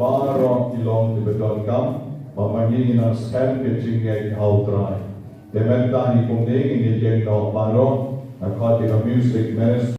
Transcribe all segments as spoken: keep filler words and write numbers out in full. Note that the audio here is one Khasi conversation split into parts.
Baroh ki long kiba donkam ba ma ngi ngin nang skhem ka jingngeit ha U Trai. Te mynta hi kumne ngin ïa ïeng noh baroh, nga khot ïa ka music minister.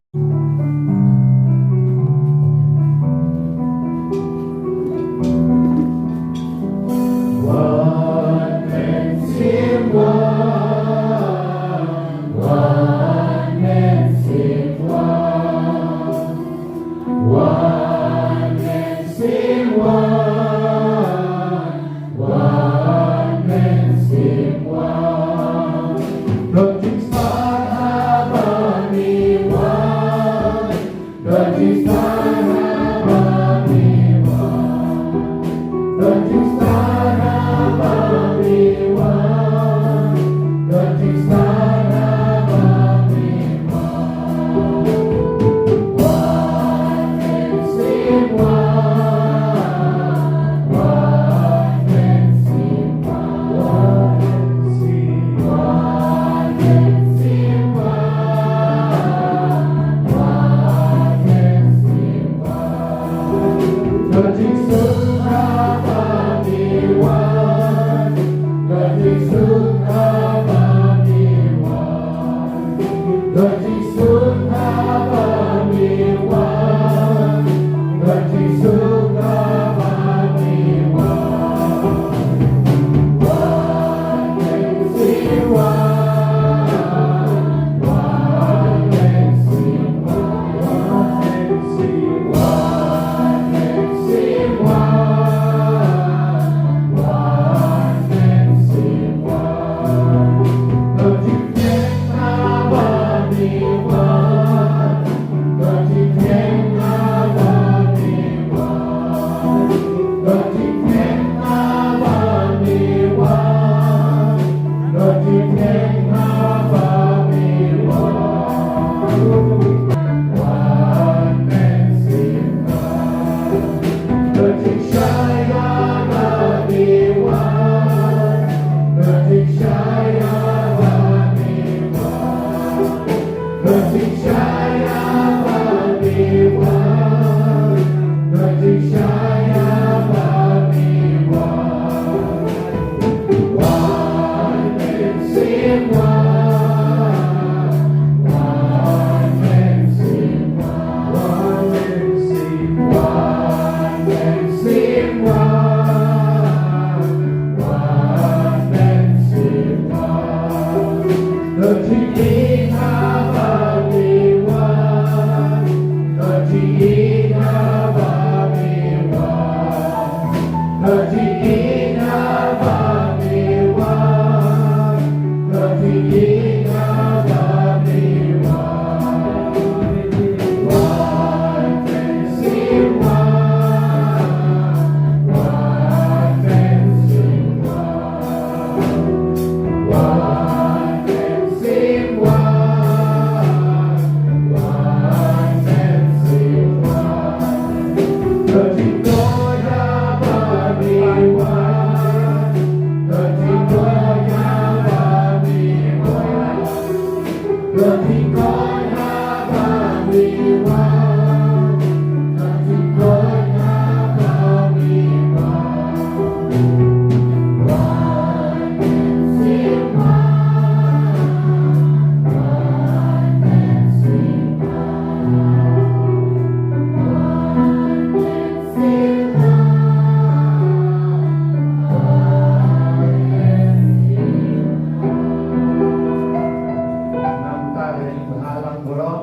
Nangta ka jingbahalang baroh,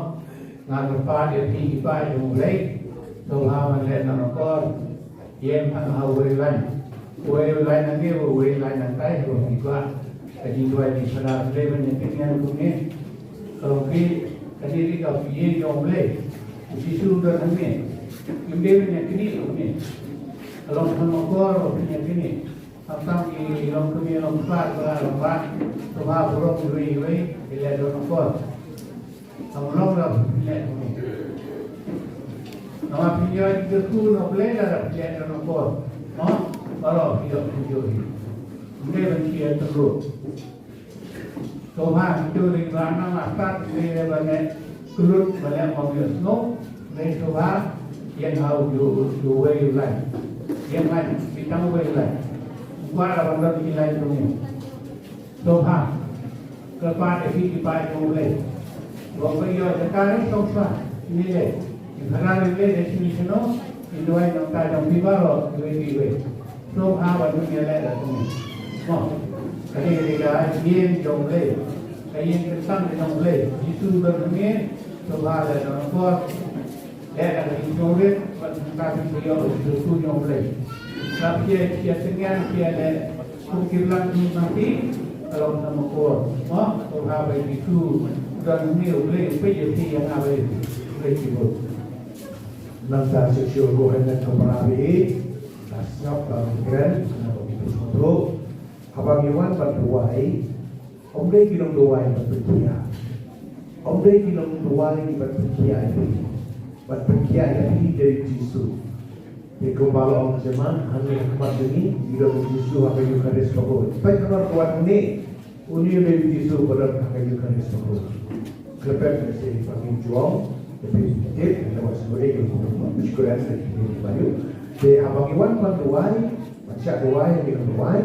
nga kyrpad ïa phi ki paid jong U Blei, to ha ban leh na rakor, ïeng tang ha uwei u lain, uwei u lain nangne, uwei u lain nangtai, ha ba phi kwah. Ka jingduwai jingpynah U Blei ban ïa pynïaid kumne. Ka long phi, ka dei ka phi ïeng jong U Blei. U Jisu u don hangne. Ym dei ban ïa knieh kumne. Ka long khlem akor ba phin ïa kine. Khamtam ki long kmie long kpa ba long ba. Sngewbha burom iwei iwei ki leh don akor. Kam long ba phin leh kmie. Namar phin ïoh ki kyrkhu na U Blei lada phin leh don akor. Mo? Baroh phi ïoh pynjur hi. Ym dei ban phi ïa tynruh. Sngewbha, to dei ba nang la stad, dei ba ne klut ba ne ong ïohsngew, dei sngewbha ïeng ha u ju, ju wei u lai. Ïeng lai, ki tang wei u lai. Kwah la ban don ki lai jong u. Sngewbha, kyrpad ïa ki, ki paid jong U Blei. Ba ka ïoh jaka ne sngewbha, ni le. Ki phara ni le, dei sini sino, ki duwai nangta jong ki baroh, ki wei ki wei. Sngewbha ba dun ïaleh da kumne. Mo, ka dei, ka dei ka ïing jong U Blei. Ka ïing kyntang jong U Blei. Jisu don hangne, sngewbha leh da nongkor. Leh da ka jingsngewrit, ban hangta phi ïoh u Jisu jong U Blei. Ka phi ïa, phi ïa tyngen, phi ïa leh kum ki blang ki mati, ka long na makor. Mo, sngewbha ba Jisu don hangne, U Blei u peit ïa phi, ïa nga ba ïa phi. U Blei ki bud. Nangta shisha ko hynmen ko para phi. Ka sngap ka kren, ka sngap ka sngap. Haba ngi wan ban duwai, ym dei ki nong duwai ban pynkhiah. Ym dei ki nong duwai ban pynkhiah ïa phi. Ban pynkhiah ïa phi dei Jisu. Te kumba la ong jemma, hangne ha khmat jong ngi, ngi don u Jisu ha ka Eukharist bakhuid. Peit halor ka wan hangne. Une u dei u Jisu ba don ha ka Eukharist bakhuid. Kyrpad lehse ba ngin jong, te phi tip, te wat sngewdei ïa u Jisu, ba ïa u. Te haba ngi wan ban duwai, ban shah duwai, ngi ban duwai,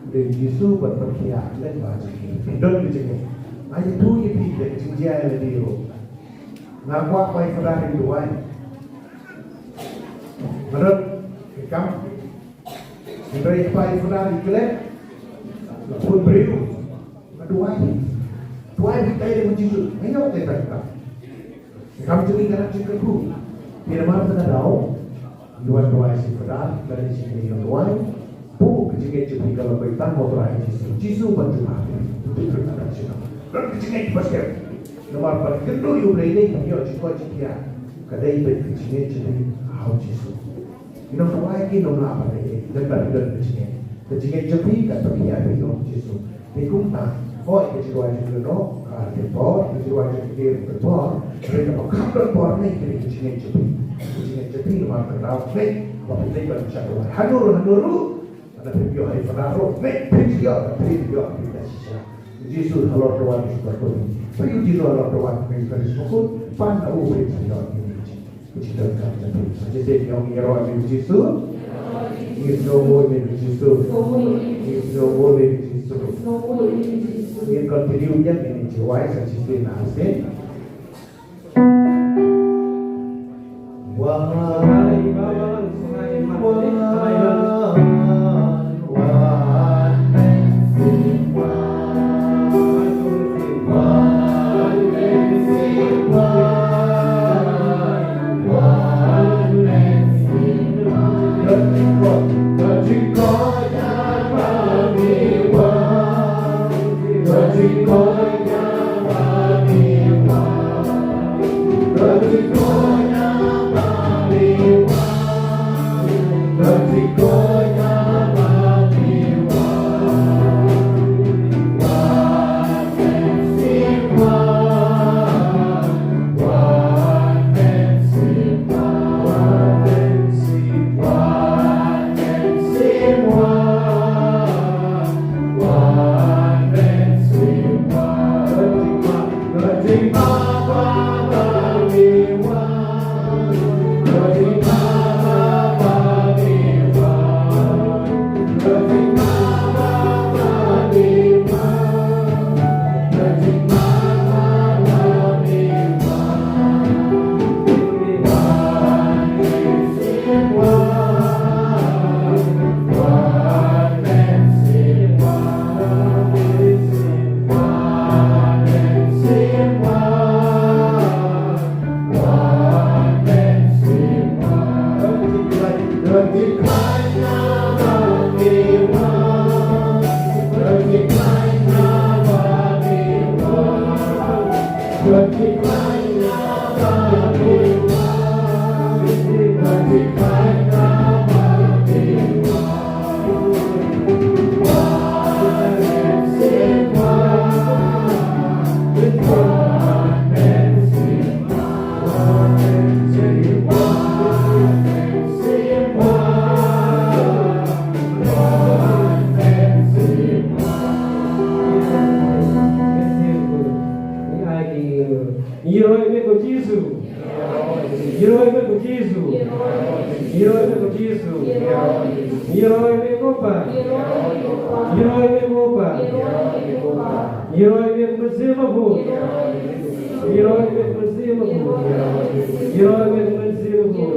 u dei u Jisu ban pynkhiah lem bad jong ngi. Phi don ka jingngeit. Ai tu ïa phi ka jingjia ïa lade ruh. Nga kwah bai Fadar ïa duwai. Nga don ka kam. Hynrei kpa i Fadar i klet. La khun briew. Nga duwai. Duwai phi tai da u Jisu. Nga ïoh te tai ka. Kam jong i ka rak jingkyrkhu. Te namar kata ka daw. Ngi wan duwai sha i Fadar, lane sha kine ki nongduwai. Buh ka jingngeit jong phi ka long ba tang ha u Trai Jisu. Jisu ban jubab phi. Phi phi phi phi. Ron ka jingngeit ba skhem. Namar ban kynduh ïa u Blei ne, ïoh jingkoit jingkhiah. Ka dei ban ka jingngeit jong phi ha u Jisu. Ki nongduwai kim lah ban leh ei ei, lada phi don ka jingngeit. Ka jingngeit jong phi kan pynkhiah ïa phi ha u Jisu. Te kumta, hooid ka jingduwai jong ngi ka don ka por, ka jingduwai jong ngi ka don por, hynrei kaba kham don por ne ka dei ka jingngeit jong phi. Ka jingngeit jong phi namar ka daw ne, ba phi dei ban shah duwai. Hano ruh, hano ruh, lada phim ïoh ha i Fadar ruh, ne phin ïoh, phin ïoh, phin da shisha. Jisu halor ka wan ka shu bakhuid. Peit u Jisu halor ka wan ka shu bakhuid. Pan na u phin ïoh. Ka jingdonkam jong phi. Sa shisien ngi ong ïaroh ïa u Jisu. Ngi sngewnguh ïa u Jisu. Ngi sngewnguh ïa u Jisu. Ngin continue ïa kane ka jingduwai sa shisien na shisien. Ngi roi ïa me ko Pa. Ngi roi ïa me ko Pa. Ngi roi ïa me ko Mynsiem Bakhuid. Ngi roi ïa me ko Mynsiem Bakhuid. Ngi roi ïa me ko Mynsiem Bakhuid.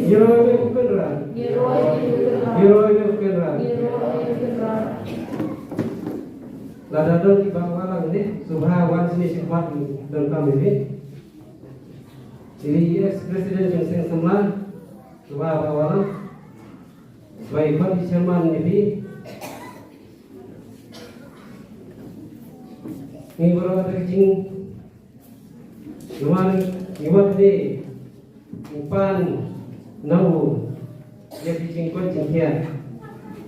Ngi roi ïa me ko Kynrad. Ngi roi ïa me ko Kynrad. Lada don kiba wallam ne, sngewbha wan shane sha khmat, donkam ïa phi. Ïa i ex president jong Seng Samla, sngewbha ba wallam. Ba i khot i chairman ïa phi. Ngi baroh da ka jing, namar ngi wan hangne ngi pan na u ïa ki jingkoit jingkhiah.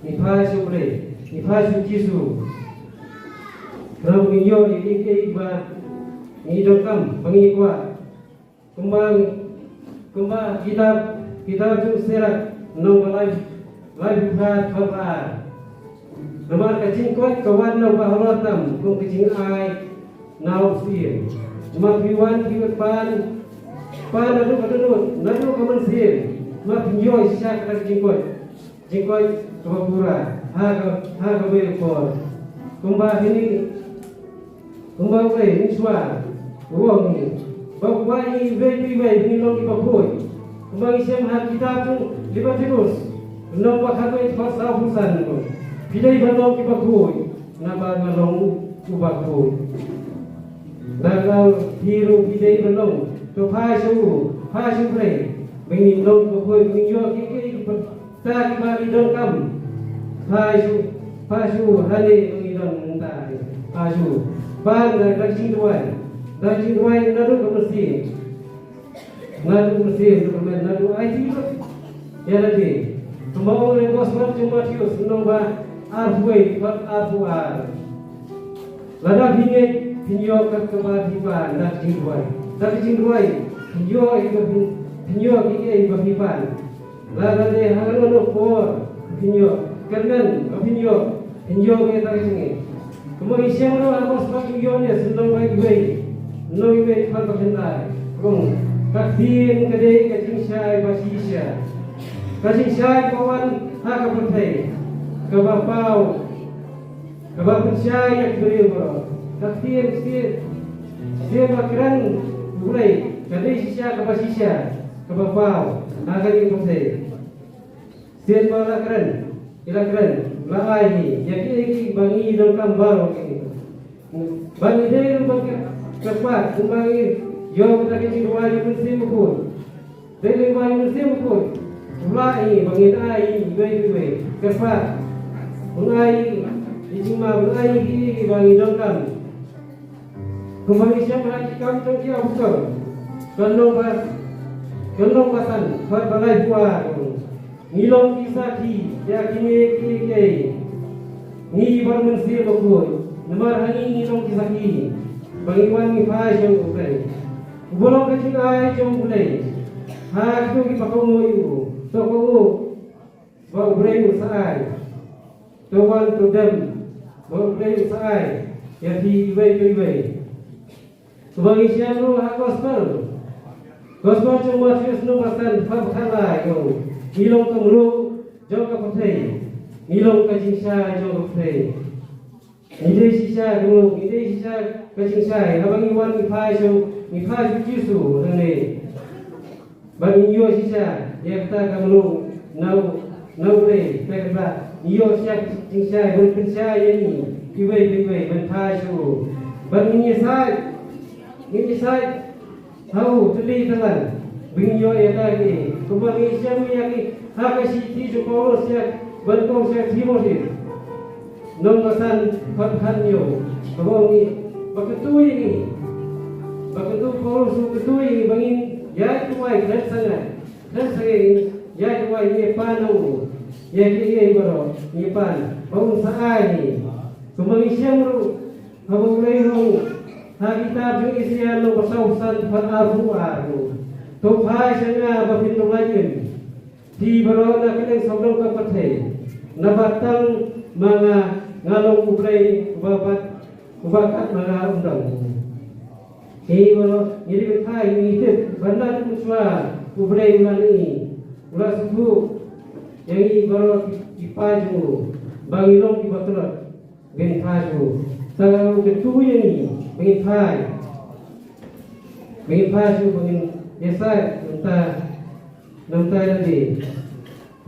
Ngi phai sha U Blei, ngi phai sha U Jisu. Khnang ba ngin ïoh ïa kiei kiei ba ngi donkam, ba ngi kwah. Kumba, kumba kitab, kitab jong u Sirak, lynnong ba lai, laiphew phra, dkhot ba ar. Namar ka jingkoit ka wan na u bahalor tam, kum ka jingai na u syiem. Namar phi wan phi wan pan, pan naduh ka dohnud, naduh ka mynsiem. Namar phin ïoh shisha kata ka jingkoit. Jingkoit kaba pura ha ka, ha kawei ka por. Kumba hangne, kumba U Blei mynshuwa u ong ngi ba u kwah ïa ngi iwei pa iwei ba ngin long kiba khuid. Kumba ngi shem ha kitab jong Leviticus, lynnong ba khatwei, dkhot sawphew san, phi dei ban long kiba khuid, naba nga long uba khuid. Naba phi ruh phi dei ban long. To phai sha u, phai sha U Blei, ba ngin long kiba khuid, ba ngin ïoh kiei kiei kiba, ta kiba ngi donkam. Phai sha u, phai sha u hangne ba ngi don mynta. Phai sha u. Pan da ka jingduwai, da ka jingduwai naduh ka mynsiem. Naduh mynsiem, naduh ka met, naduh aiti ïa lade. Kumba ong ha ka Gospel jong u Mathaios, lynnong ba arphew wei, dkhot arphew ar. Lada phi ngeit, phin ïoh kat kaba phi pan, da ka jingduwai. Da ka jingduwai phin ïoh ïa kiba phin, phin ïoh ïa kiei kiei ba phi pan. Lada dei ha kano kano ka por phin ïoh, kyrmen ba phin ïoh, phin ïoh ïa kata ka jingngeit. Kumba ngi shem ruh ha ka Gospel jong u Ïoannis, lynnong ba iwei, lynnong iwei, dkhot ba khyndai. Ka ong, ka ktien ka dei ka jingshai ba shisha, ka jingshai ba wan ha ka pyrthei, kaba paw, kaba pynshai ïa ki briew baroh. Ka ktien, ktien, ktien ba kren U Blei ka dei shisha, kaba shisha, kaba paw ha kane ka pyrthei. Sien ba la kren, i la kren, la ai hi ïa kiei kiei ba ngi donkam baroh kine. Ba ngi dei ruh ban kyrpad, kumba ngi ïoh kata ka jingduwai jong u Mynsiem Bakhuid. Dei lyngba u Mynsiem Bakhuid u la ai hi ba ngin ai hi iwei pa iwei. Kyrpad, un ai hi jingma, un ai hi kiei kiei ba ngi donkam. Kumba ngi shem ha Ki Kam jong ki Apostol, ka lynnong ba, ka lynnong ba san, dkhot ba laiphew ar. Ngi long ki sakhi ïa kine kiei kiei, ngi bad u Mynsiem Bakhuid. Namar ha ngi ngi long ki sakhi ba ngi wan ngi phai sha U Blei, uba long ka jingai jong U Blei. Ha kito kiba kohnguh ïa u, to kohnguh ba U Blei u sa ai. To wan to dem ba U Blei u sa ai ïa phi iwei pa iwei. Kumba ngi shem ruh ha Gospel, Gospel jong u Mathaios lynnong ba san, dkhot ba khatlai, ka ong, ngi long ka mluh jong ka pyrthei, ngi long ka jingshai jong ka pyrthei. Ngi dei shisha ka mluh, ngi dei shisha ka jingshai. Haba ngi wan ngi phai sha, ngi phai sha u Jisu hangne, ba ngin ïoh shisha ïa kata ka mluh na u, na U Blei. Te kata ngi ïoh shisha ka jingshai, ban pynshai ïa ngi iwei pa iwei ban phai sha u. Ba ngin ïasaid, ngin ïasaid ha u tylli tyllai ba ngin ïoh ïa kata ka. Kumba ngi shem ïa ki ha ka shithi jong u Paulus ïa, ban kong sha Timothi, lynnong ba san, dkhot khathynñiew, kaba ong ngi, ba kyntu ïa ngi, ba kyntu u Paulus u kyntu ïa ngi ba ngin ïaid duwai khlem sangeh, khlem sangeh, ïaid duwai, ngin ïapan na u ïa kiei kiei baroh, ngin ïapan ba un sa ai ngi. Kumba ngi shem ruh haba U Blei u ong ha kitab jong u Isaïah lynnong ba sawphew san, dkhot arphew ar, to phai sha nga ba phin ym lait im, phi baroh na kylleng sawdong ka pyrthei, naba tang ma nga, nga long U Blei uba bat, uba kat ma nga ym don. Ngi baroh ngi dei ban phai, ngi tip ba naduh mynshuwa U Blei u la leh, u la sngewthuh ïa ngi baroh ki, ki paidbah jong u, ba ngin long kiba tlot, ba ngin phai sha u. Sa u kyntu ïa ngi ba ngin phai, ba ngin phai sha u, ba ngin ïasaid na bynta, na bynta lade.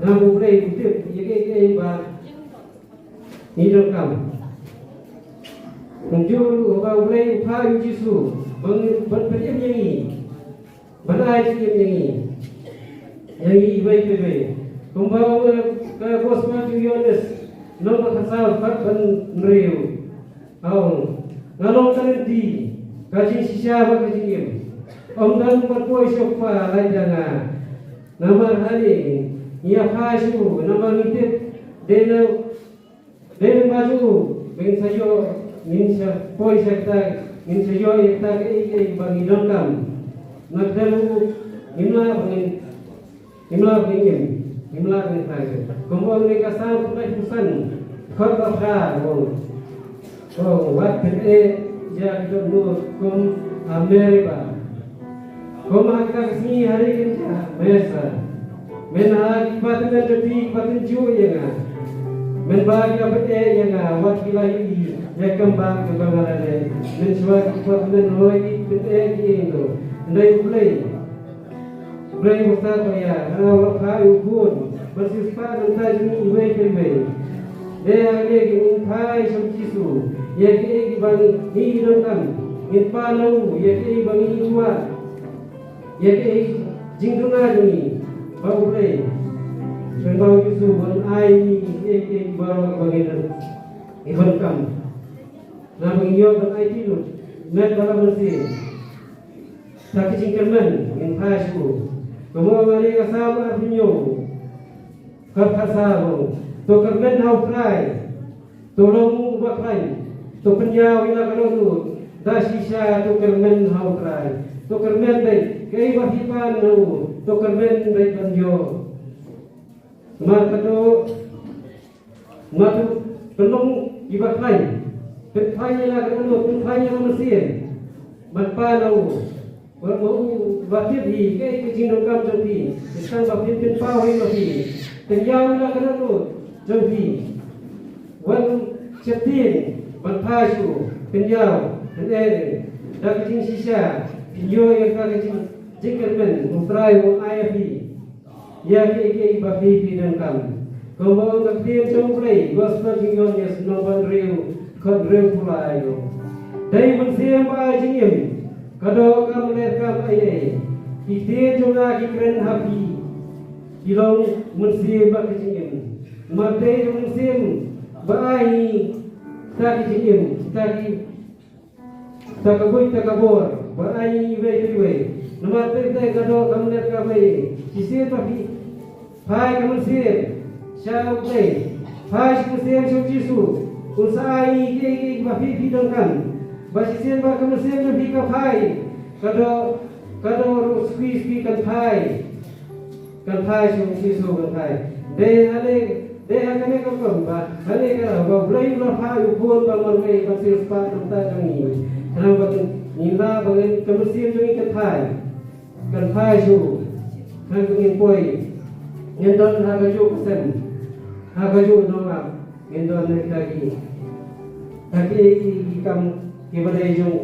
Namar U Blei u tip ïa kiei kiei ba ngi donkam. Kumjuh ruh ba U Blei u phah ïa u Jisu ban, ban pynim ïa ngi, ban ai jingim ïa ngi, ïa ngi iwei pa iwei. Kumba ong ka Gospel jong u Ïoannis, lynnong ba khatsaw, dkhot ba hynriew. Ong, nga long ka lynti, ka jingshisha bad ka jingim. Ym don uba poi sha u Kpa lait da nga. Namar hangne ngi ïa phai sha u, namar ngi tip dei na, dei na ba jong u ba ngin sa ïoh, ngin sa poi sha kata, ngin sa ïoh ïa kata kaei kaei ba ngi donkam. Namar kata ruh ngim lah ba ngin, ngim lah ba ngin im, ngim lah ba ngin phai. Kumba ong ha ka Salm khyndai phew san, dkhot ba phra, ong, ong, wat pyneh ïa ki dohnud kum ha Meriba, kum ha kata ka sngi ha ri kynjah Mesa. Men ha ki kpa tymmen jong phi ki ba tynjuh ïa nga. Men ba ki la pyneh ïa nga, wat ki la ïohi ïa ka kam ba nga la leh. Mynshuwa ki kpa tymmen hooid ki pyneh ïa ki, ïa ngi. Hynrei U Blei, U Blei u sa, ba ïa nga u la phah ïa u Khun ban siewspah na bynta jong ngi iwei pa iwei. Dei hangne ngin phai sha u Jisu ïa kiei kiei ba ngi, ngi donkam. Ngin pan na u ïa kiei ba ngi kwah, ïa kiei jingduna jong ngi. Ba U Blei, pynban u Jisu un ai ïa ngi kiei kiei baroh ba ngi donkam. Namar ba ngin ïoh ban aiti lut met bad la mynsiem. Sa ki jingkyrmen ngin phai sha u. Kumba ong ha ka Salm arphew hynñiew, dkhot khatsaw, ong, to kyrmen ha U Trai, to long uba khlaiñ, to pynïaw ïa la ka dohnud. Da shisha to kyrmen ha U Trai, to kyrmen beit, kaei ba phi pan na u, to kyrmen beit ban ïoh. Namar ka doh, namar to pynlong kiba khlaiñ, pynkhlaiñ ïa la ka dohnud, pynkhlaiñ ïa la mynsiem ban pan na u. Wat ma u ba tip hi kaei ka jingdonkam jong phi, tang ba phin pynpaw hi ma phi, pynïaw ïa la ka dohnud jong phi. Wan sheptieng ban phai sha u, pynïaw, pyneh, da ka jingshisha phin ïoh ïa ka jing, jingkyrmen U Trai u ai ïa phi ïa kiei kiei ba phi phi donkam. Kumba ong ka ktien jong U Blei, Gospel jong u Ïoannis, lynnong ba hynriew, dkhot hynriewphew lai, ong, dei u Mynsiem ba ai jingim, ka doh kam leh kam ei ei. Ki ktien jong nga ki kren ha phi, ki long mynsiem bad ka jingim. Namar dei u Mynsiem ba ai kita ki jingim, kita ki, kita ka buit, kita ka bor ba ai ïa ngi iwei pa iwei. Namar te te ka doh kam leh kam ei. Shisien ba phi phai ka mynsiem sha U Blei, phai ka mynsiem sha U Jisu, un sa ai ïa ngi kiei kiei ba phi phi donkam. Ba shisien ba ka mynsiem jong phi ka phai, ka doh, ka doh ruh suki suki kan phai. Kan phai sha U Jisu, kan phai. Dei hangne, dei ha kane ka rukom ba hangne ka, ba U Blei u la phah ïa u Khun ba marwei ban siewspah na bynta jong ngi. Khnang ba ngin lah, ba ngin, ka mynsiem jong ngi kan phai, kan phai sha u. Khnang ba ngin poi, ngin don ha kajuh ka sem, ha kajuh ka nonglap. Ngin don na kita ki, kita ki, ki, ki kam kiba dei jong,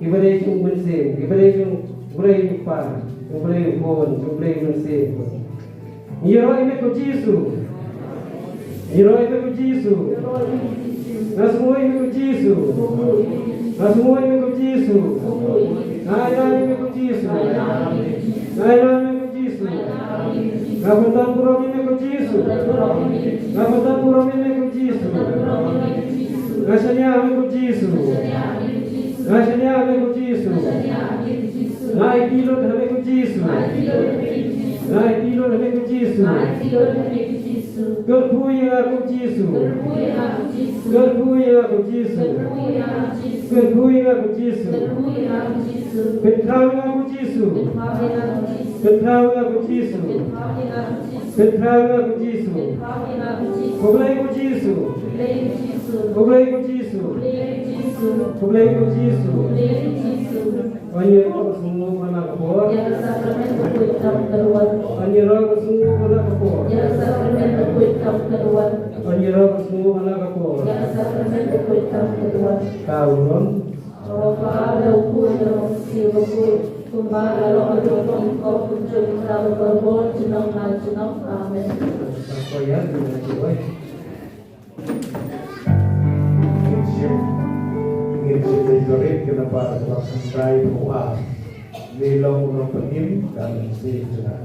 kiba dei jong u Mynsiem, kiba dei jong U Blei u Kpa, U Blei u Khun, U Blei u Mynsiem. Ngi ïaroh ïa me ko Jisu. Ngi ïaroh ïa me ko Jisu. Nga sngewbha ïa me ko Jisu. Nga sngewbha ïa me ko Jisu. Nga ïalam ïa me ko Jisu. Nga ïalam ïa me ko Jisu. Nga pyndonkam burom ïa me ko Jisu. Nga pyndonkam burom ïa me ko Jisu. Nga shaniah ha me ko Jisu. Nga shaniah ha me ko Jisu. Nga aiti lut ha me ko Jisu. Nga aiti lut ha me ko Jisu. Kyrkhu ïa nga ko Jisu. Kyrkhu ïa nga ko Jisu. Kyrkhu ïa nga ko Jisu. Pynkhraw ïa nga ko Jisu. Pynkhraw ïa nga ko Jisu. Pynkhraw ïa nga ko Jisu. Khublei ko Jisu. Khublei ko Jisu. Khublei ko Jisu. Khublei ko Jisu. Wan ïaroh ka sngewbha na ka por. Wan ïaroh ka sngewbha na ka por. Ïa ka sakramen bakhuid kam ka duwan. Ïa ka sakramen bakhuid kam ka duwan. Ka u don. O Kpa, ba da u khuid da u Mynsiem Bakhuid, kumba la long haduh kaba bun, kumjuh kumta, ba baroh junom la junom. Amen. Ngin shim, ngin shim ïa ka rit kaba la kyntait ha u ar. Ngi long u nongpynim ka mynsiem jong nga.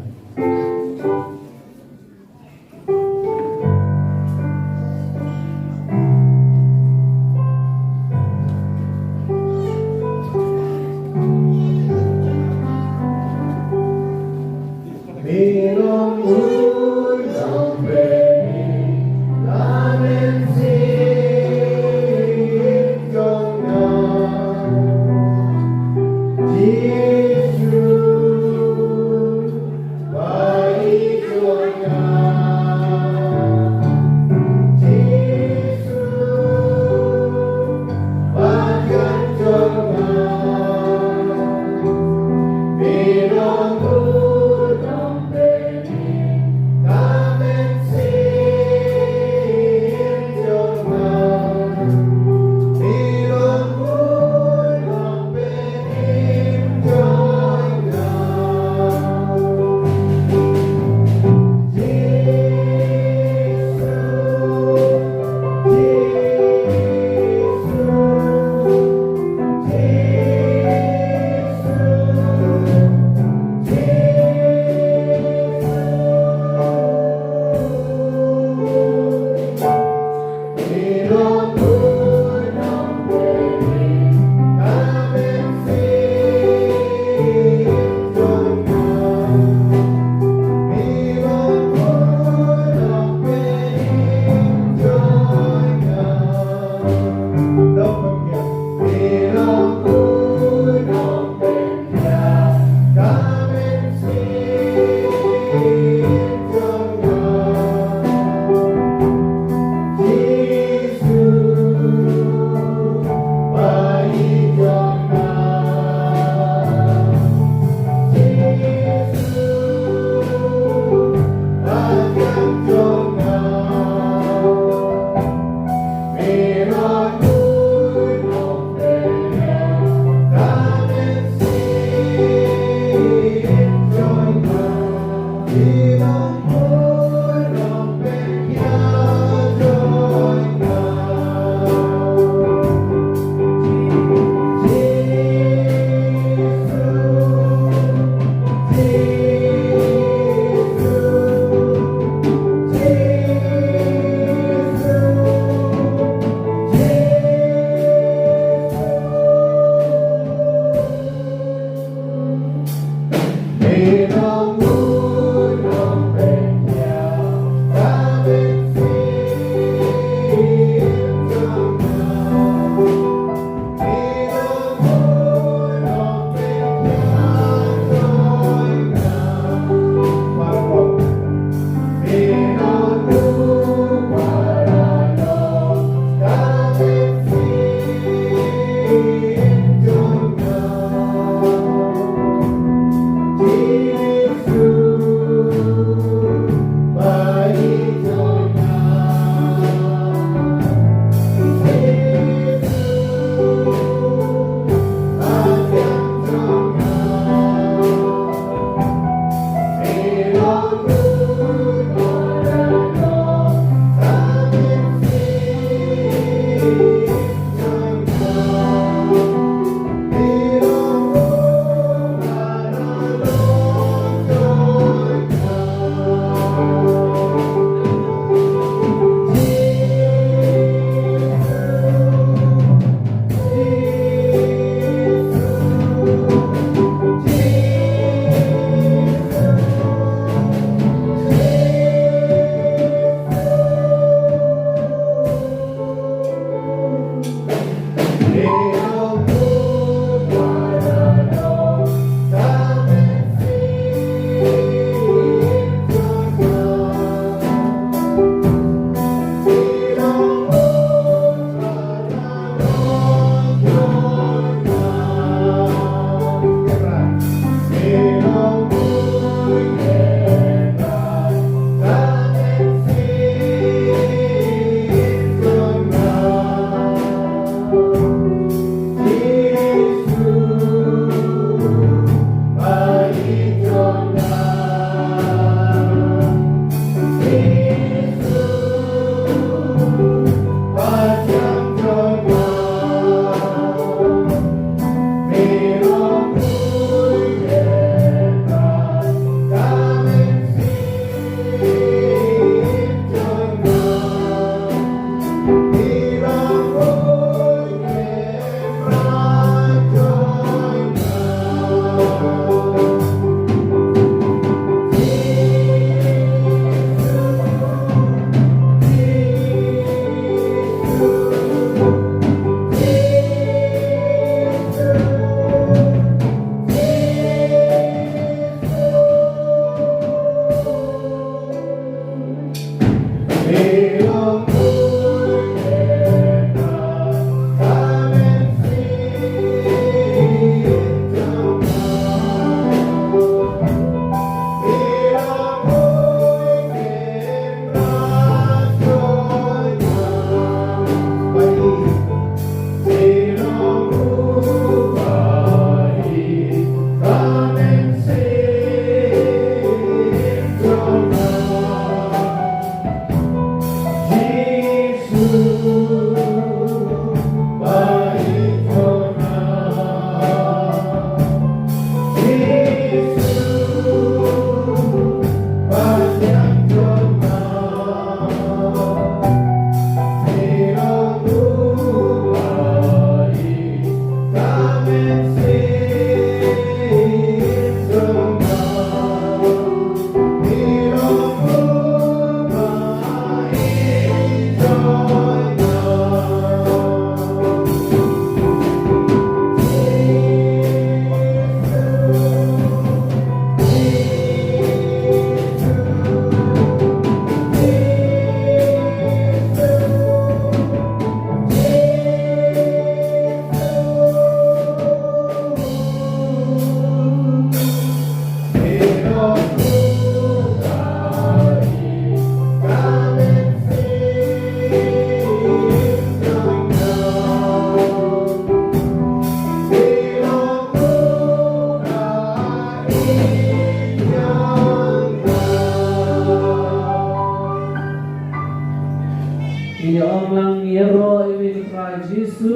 Ngi ïa ong lang, ïaroh ïa me ko Trai Jisu.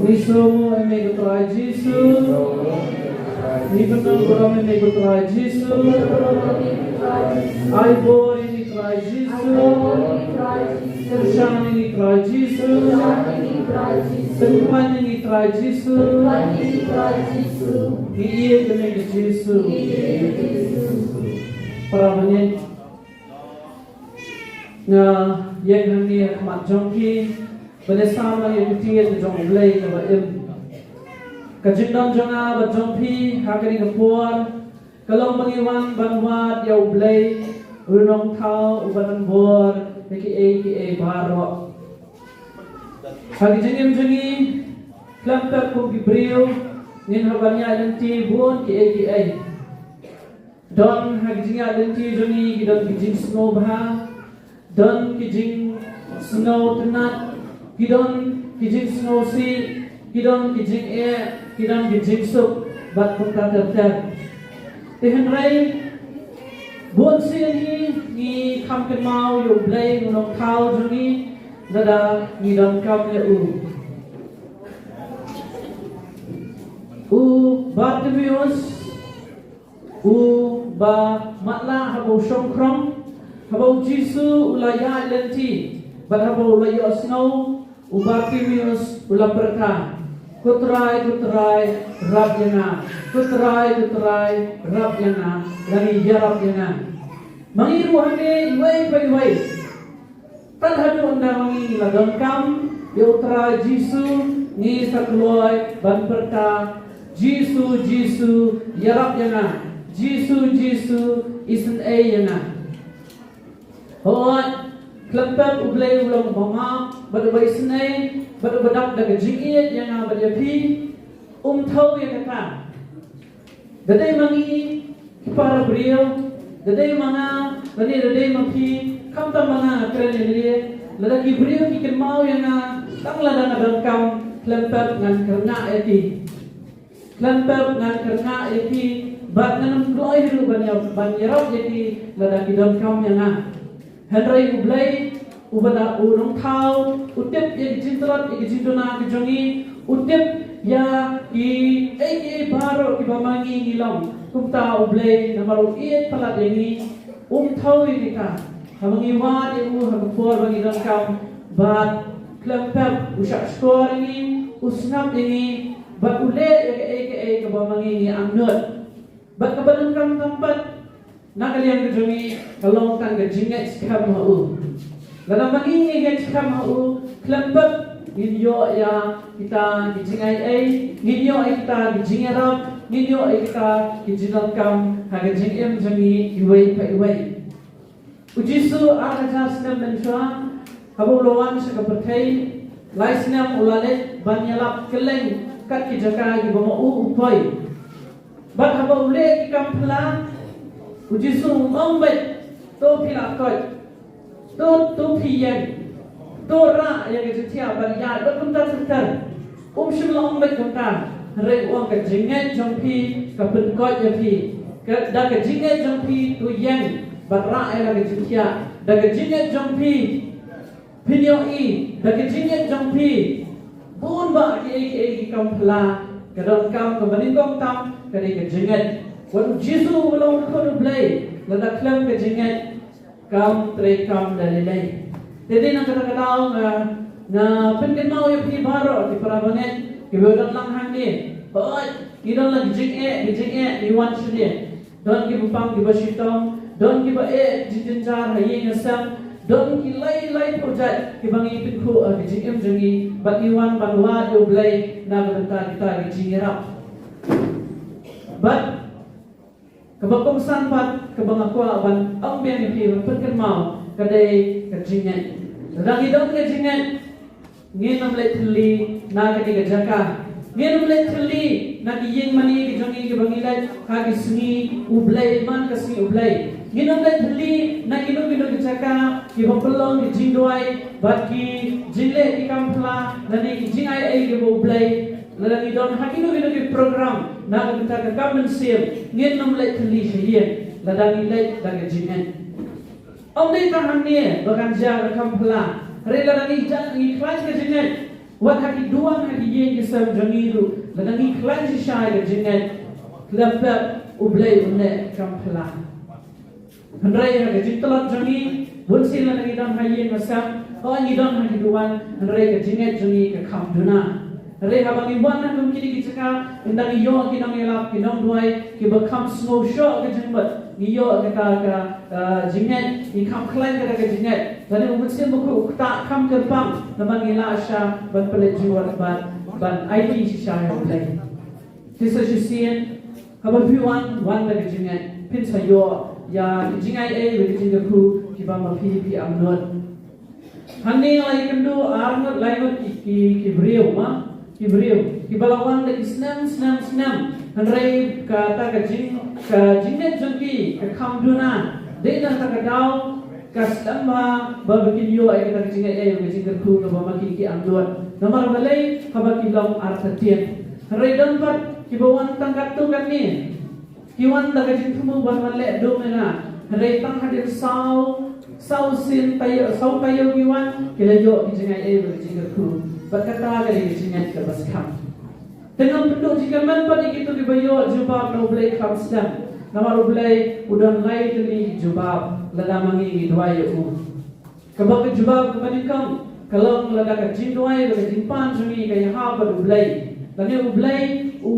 Ngi sngewnguh ïa me ko Trai Jisu. Ngi pynbor ïa me ko Trai Jisu. Ai bor ïa ngi Trai Jisu. Kyrshan ïa ngi Trai Jisu. Pynpaw ïa ngi Trai Jisu. Ngi ïeit ïa me ko Jisu. Para bangeit, nga ïeng hangne ha khmat jong phi ban ïa sam ïa ka ktien jong U Blei kaba im. Ka jingdon jong nga bad jong phi ha kane ka por ka long ba ngi wan ban wad ïa U Blei, U Nongthaw uba don bor ïa kiei kiei baroh. Ha ka jingim jong ngi, khlem pep kum ki briew, ngin hap ban ïaid lynti bun kiei kiei. Don ha ki jingïaid lynti jong ngi ki don ki jingsngewbha, don ki jingsngewtynnat, ki don ki jingsngewsih, ki don ki jingeh, ki don ki jingsuk, bad kumta ter ter. Te hynrei bun sien hi ngi kham kynmaw ïa U Blei U Nongthaw jong ngi lada ngi donkam ïa u. U Bartimeus, uba matlah haba u shongkhrong, haba U Jisu u la ïaid lynti bad haba u la ïohsngew, u Bartimeus u la pyrta, "Ko Trai, ko Trai, rap ïa nga. Ko Trai, ko Trai, rap ïa nga, lane ïarap ïa nga." Ma ngi ruh hangne iwei pa iwei, tad haduh ynda ma ngi la donkam ïa U Trai Jisu, ngi sa kloi ban pyrta, "Jisu, Jisu, ïarap ïa nga. Jisu, Jisu, isynei ïa nga." Hooid, khlem pep U Blei u long uba map bad uba isynei bad uba dap da ka jingïeit ïa nga bad ïa phi. Um thew ïa kata. Da dei ma ngi ki para briew, da dei ma nga, lane da dei ma phi, khamtam ma nga nga kren ïaleh, lada ki briew ki kynmaw ïa nga tang lada nga donkam, khlem pep ngan kyrngah ïa ki. Khlem pep ngan kyrngah ïa ki, bad ngan ym kloi hi ruh ban ïa, ban ïarap ïa ki lada ki donkam ïa nga. Hynrei U Blei, uba da U Nongthaw, u tip ïa ki jingtlot, ïa ki jingduna ki jong ngi, u tip ïa kiei kiei baroh kiba ma ngi ngi long. Kumta U Blei namar u ïeit palat ïa ngi, um thew ïa kita haba ngi wad ïa u ha ka por ba ngi donkam, bad khlem pep u shahshkor ïa ngi, u sngap ïa ngi, bad u leh ïa kaei kaei kaba ma ngi ngi angnud. Bad kaba donkam tam pat na ka liang ka jong ngi ka long tang ka jingngeit skhem ha u. Lada ma ngi ngi ngeit skhem ha u, khlem pep ngin ïoh ïa kita ki jingai ei, ngin ïoh ïa kita ki jingïarap, ngin ïoh ïa kita ki jingdonkam ha ka jingim jong ngi iwei pa iwei. U Jisu ar hajar snem mynshuwa, haba u la wan sha ka pyrthei, lai snem u la leit ban ïalap kylleng kat ki jaka kiba ma u u poi. Bad haba u leh ki kam phylla, u Jisu um ong beit, to phi la koit, to, to phi ïeng, to rah ïa ka jingthiah bad ïaid bad kumta ter ter. Um shym la ong beit kumta, hynrei u ong ka jingngeit jong phi ka pynkoit ïa phi. Ka, da ka jingngeit jong phi to ïeng bad rah ïa la ka jingthiah. Da ka jingngeit jong phi phin ïohi, da ka jingngeit jong phi bun bah kiei kiei ki kam phylla. Ka donkam kaba nyngkong tam ka dei ka jingngeit. Wat u Jisu u long u Khun u Blei, lada khlem ka jingngeit kam treikam da lei lei. Te dei na kata ka daw nga, nga pynkynmaw ïa phi baroh ki para bangeit kiba don lang hangne. Hooid, ngi don la ki jingeh, ki jingeh, ngi wan shane. Don kiba pang kiba shitom, don kiba eh jingjynjar ha ïing ha sem, don ki lai lai pyrjat kiba ngi pynkhuh ha ki jingim jong ngi, bad ngi wan ban wad ïa u Blei na ka bynta kita ki jingïarap. Bad kaba kongsan pat kaba nga kwah ban ong biang ïa phi ban pynkynmaw ka dei ka jingngeit. Lada ngi don ka jingngeit, ngin ym leit thylli na kane ka jaka. Ngin ym leit thylli na ki ïing mane ki jong ngi kiba ngi leit ha ki sngi U Blei, man ka sngi U Blei. Ngin ym leit thylli na kino kino ki jaka kiba pynlong ki jingduwai bad ki jingleh ki kam phylla lane ki jingai ei kiba U Blei. Lada ngi don ha kino kino ki program na ka bynta ka kam mynsiem, ngin ym leit thylli sha ïing lada ngi leit da ka jingngeit. Ym dei tang hangne ba kan jia ka kam phylla. Hynrei lada ngi jia, ngi khlaiñ ka jingngeit, wat ha ki duwan ha ki ïing ki sem jong ngi ruh, lada ngi khlaiñ shisha ka jingngeit, khlem pep U Blei un leh kam phylla. Hynrei ha ka jingtlot jong ngi, bunsien lada ngi don ha ïing ha sem, hooid ngi don ha ki duwan, hynrei ka jingngeit jong ngi ka kham duna. Hynrei haba ngi wan ha kum kine ki jaka, ynda ngi ïoh ki nongïalap, ki nongduwai kiba kham sngewshoh ka jingmut, ngi ïoh kata ka, uh, jingngeit, ngi kham khlaiñ kata ka jingngeit. Lane U Mynsiem Bakhuid u ktah kham kyrpang namar ngi lah shah ban pynleit jingmut bad ban aiti shisha ïa U Blei. Te sa shisien, haba phi wan, wan da ka jingngeit, phin sa ïoh ïa ki jingai ei bad ki jingkyrkhu kiba ma phi phi angnud. Hangne nga la ïakynduh ar ngut lai ngut ki, ki, ki briew, ma, ki briew kiba la wan da ki snem snem snem. Hynrei kata ka jing, ka jingngeit jong ki ka kham duna. Dei na kata ka daw ka slem bha ba kin ïoh ïa kata ka jingngeit ei, ka jingkyrkhu kaba ma ki ki angnud. Namar balei? Haba ki long artatien. Hynrei don pat kiba wan tang katto katne. Ki wan da ka jingthmu ban wan leh dum ïa nga. Hynrei tang hadien saw, saw sien taïew, saw taïew ki wan, ki la ïoh ki jingai ei bad ki jingkyrkhu. Bad kata ka dei ka jingngeit kaba skhem. Te ngam pynduh jingkyrmen pat ïa kito kiba ïoh jubab na U Blei kham slem. Namar U Blei u don lai tylli ki jubab lada ma ngi ngi duwai ïa u. Kaba ka jubab kaba nyngkong ka long lada ka jingduwai bad ka jingpan jong ngi ka ïahap bad U Blei. Lane U Blei u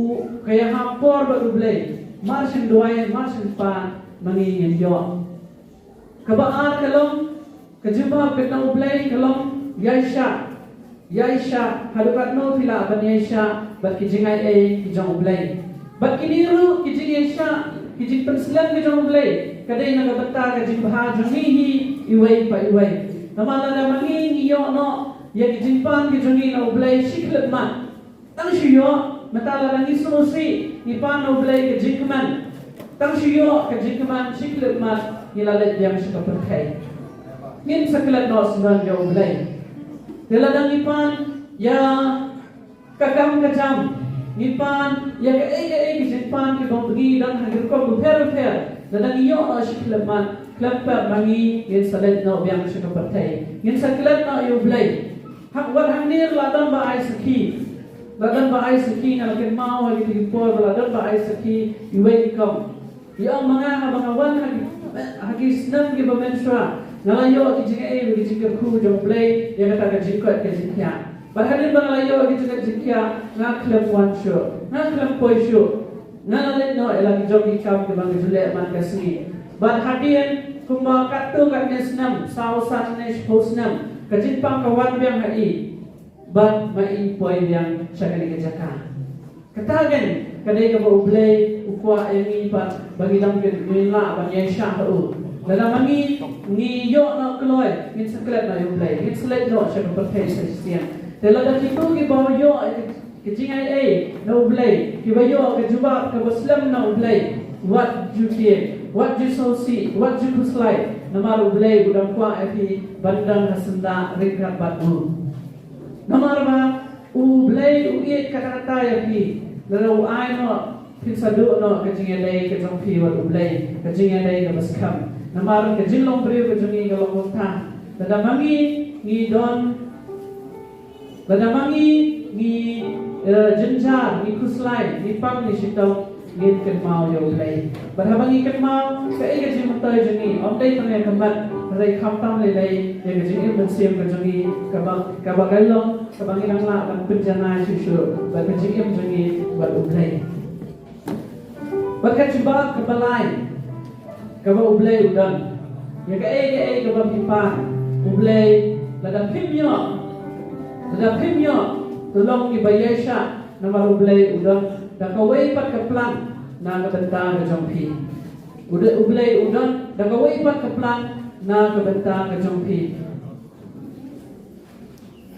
ka ïahap por bad U Blei. Mar shen duwai, mar shen pan, ma ngi ngin ïoh. Kaba ar ka long, ka jubab ka na U Blei ka long, ïaishah. Ïaishah, haduh katno phi lah ban ïaishah bad ki jingai ei ki jong U Blei. Bad kine ruh ki jingïaishah, ki jingpynslem ki jong U Blei, ka dei na ka bynta ka jingbha jong ngi hi iwei pa iwei. Namar lada ma ngi ngi ïoh noh ïa ki jingpan ki jong ngi na U Blei shi khyllipmat. Tang shu ïoh, mynta lada ngi sngewsih ngi pan na U Blei ka jingkmen. Tang shu ïoh ka jingkmen shi khyllipmat ngi la leit biang sha ka pyrthei. Ngin sa klet noh sngewbha ïa U Blei. Te lada ngi pan ïa ka kam ka jam, ngi pan ïa kaei kaei ki jingpan kiba ngi don ha ki rukom bapher bapher, lada ngi ïoh noh shi khyllipmat, khlem pep ma ngi ngin sa leit noh biang sha ka pyrthei. Ngin sa klet noh ïa U Blei. Hak wat hangne la don ba ai sakhi. La don ba ai sakhi, nga la kynmaw ha kito ki por ba la don ba ai sakhi iwei i kong. I ong ma nga haba nga wan ha ki, ha ki snem kiba mynshuwa, nga la ïoh ki jingai bad ki jingkyrkhu jong U Blei ïa kata ka jingkoit ka jingkhiah. Bad hadien ba nga la ïoh ki jingkoit jingkhiah, nga khlem wan shuh, nga khlem poi shuh. Nga la leit noh ïa la ki jong ki kam kiba nga ju leh man ka sngi. Bad hadien kumba katto katne snem, saw san ne shiphew snem, ka jingpang ka wan biang ha i. Bad ma i poi biang sha kane ka jaka. Kata kein ka dei kaba U Blei u kwah ïa ngi pat ba ngi dang kin ngin lah ban ïaishah ha u. Lada ma ngi, ngi ïoh noh kloi, ngin sa klet noh ïa U Blei, ngin sa leit noh sha ka pyrthei sa shisien. Te lada kito kiba ïoh ïa ka jingaiei na U Blei, kiba ïoh ka jubab kaba slem na U Blei, wat ju tieng, wat ju sngewsih, wat ju khuslai, namar U Blei u dang kwah ïa phi ban don ha syndah ryngkat bad u. Namar ba U Blei u ïeit katta katta ïa phi. Lada u ai noh, phin sa duh noh ka jingïadei ka jong phi bad U Blei, ka jingïadei kaba skhem. Namar ka jinglong briew ka jong ngi ka long kumta. Lada ma ngi ngi don, lada ma ngi ngi, eh, jynjar, ngi khuslai, ngi pang, ngi shitom, ngin kynmaw ïa U Blei. Bad haba ngi kynmaw, kaei ka jingmyntoi jong ngi, ym dei tang ïa ka met, hynrei khamtam lei lei ïa ka jingim mynsiem ka jong ngi, kaba, kaba ka long, kaba ngi dang lah ban pynjanai shuh shuh bad ka jingim jong ngi bad U Blei. Bad ka jubab kaba lai kaba U Blei u don, ïa kaei kaei kaba phi pan, U Blei, lada phim ïoh, lada phim ïoh, to long kiba ïaishah, namar U Blei u don da kawei pat ka plan na ka bynta ka jong phi. U Blei, U Blei u don da kawei pat ka plan na ka bynta ka jong phi.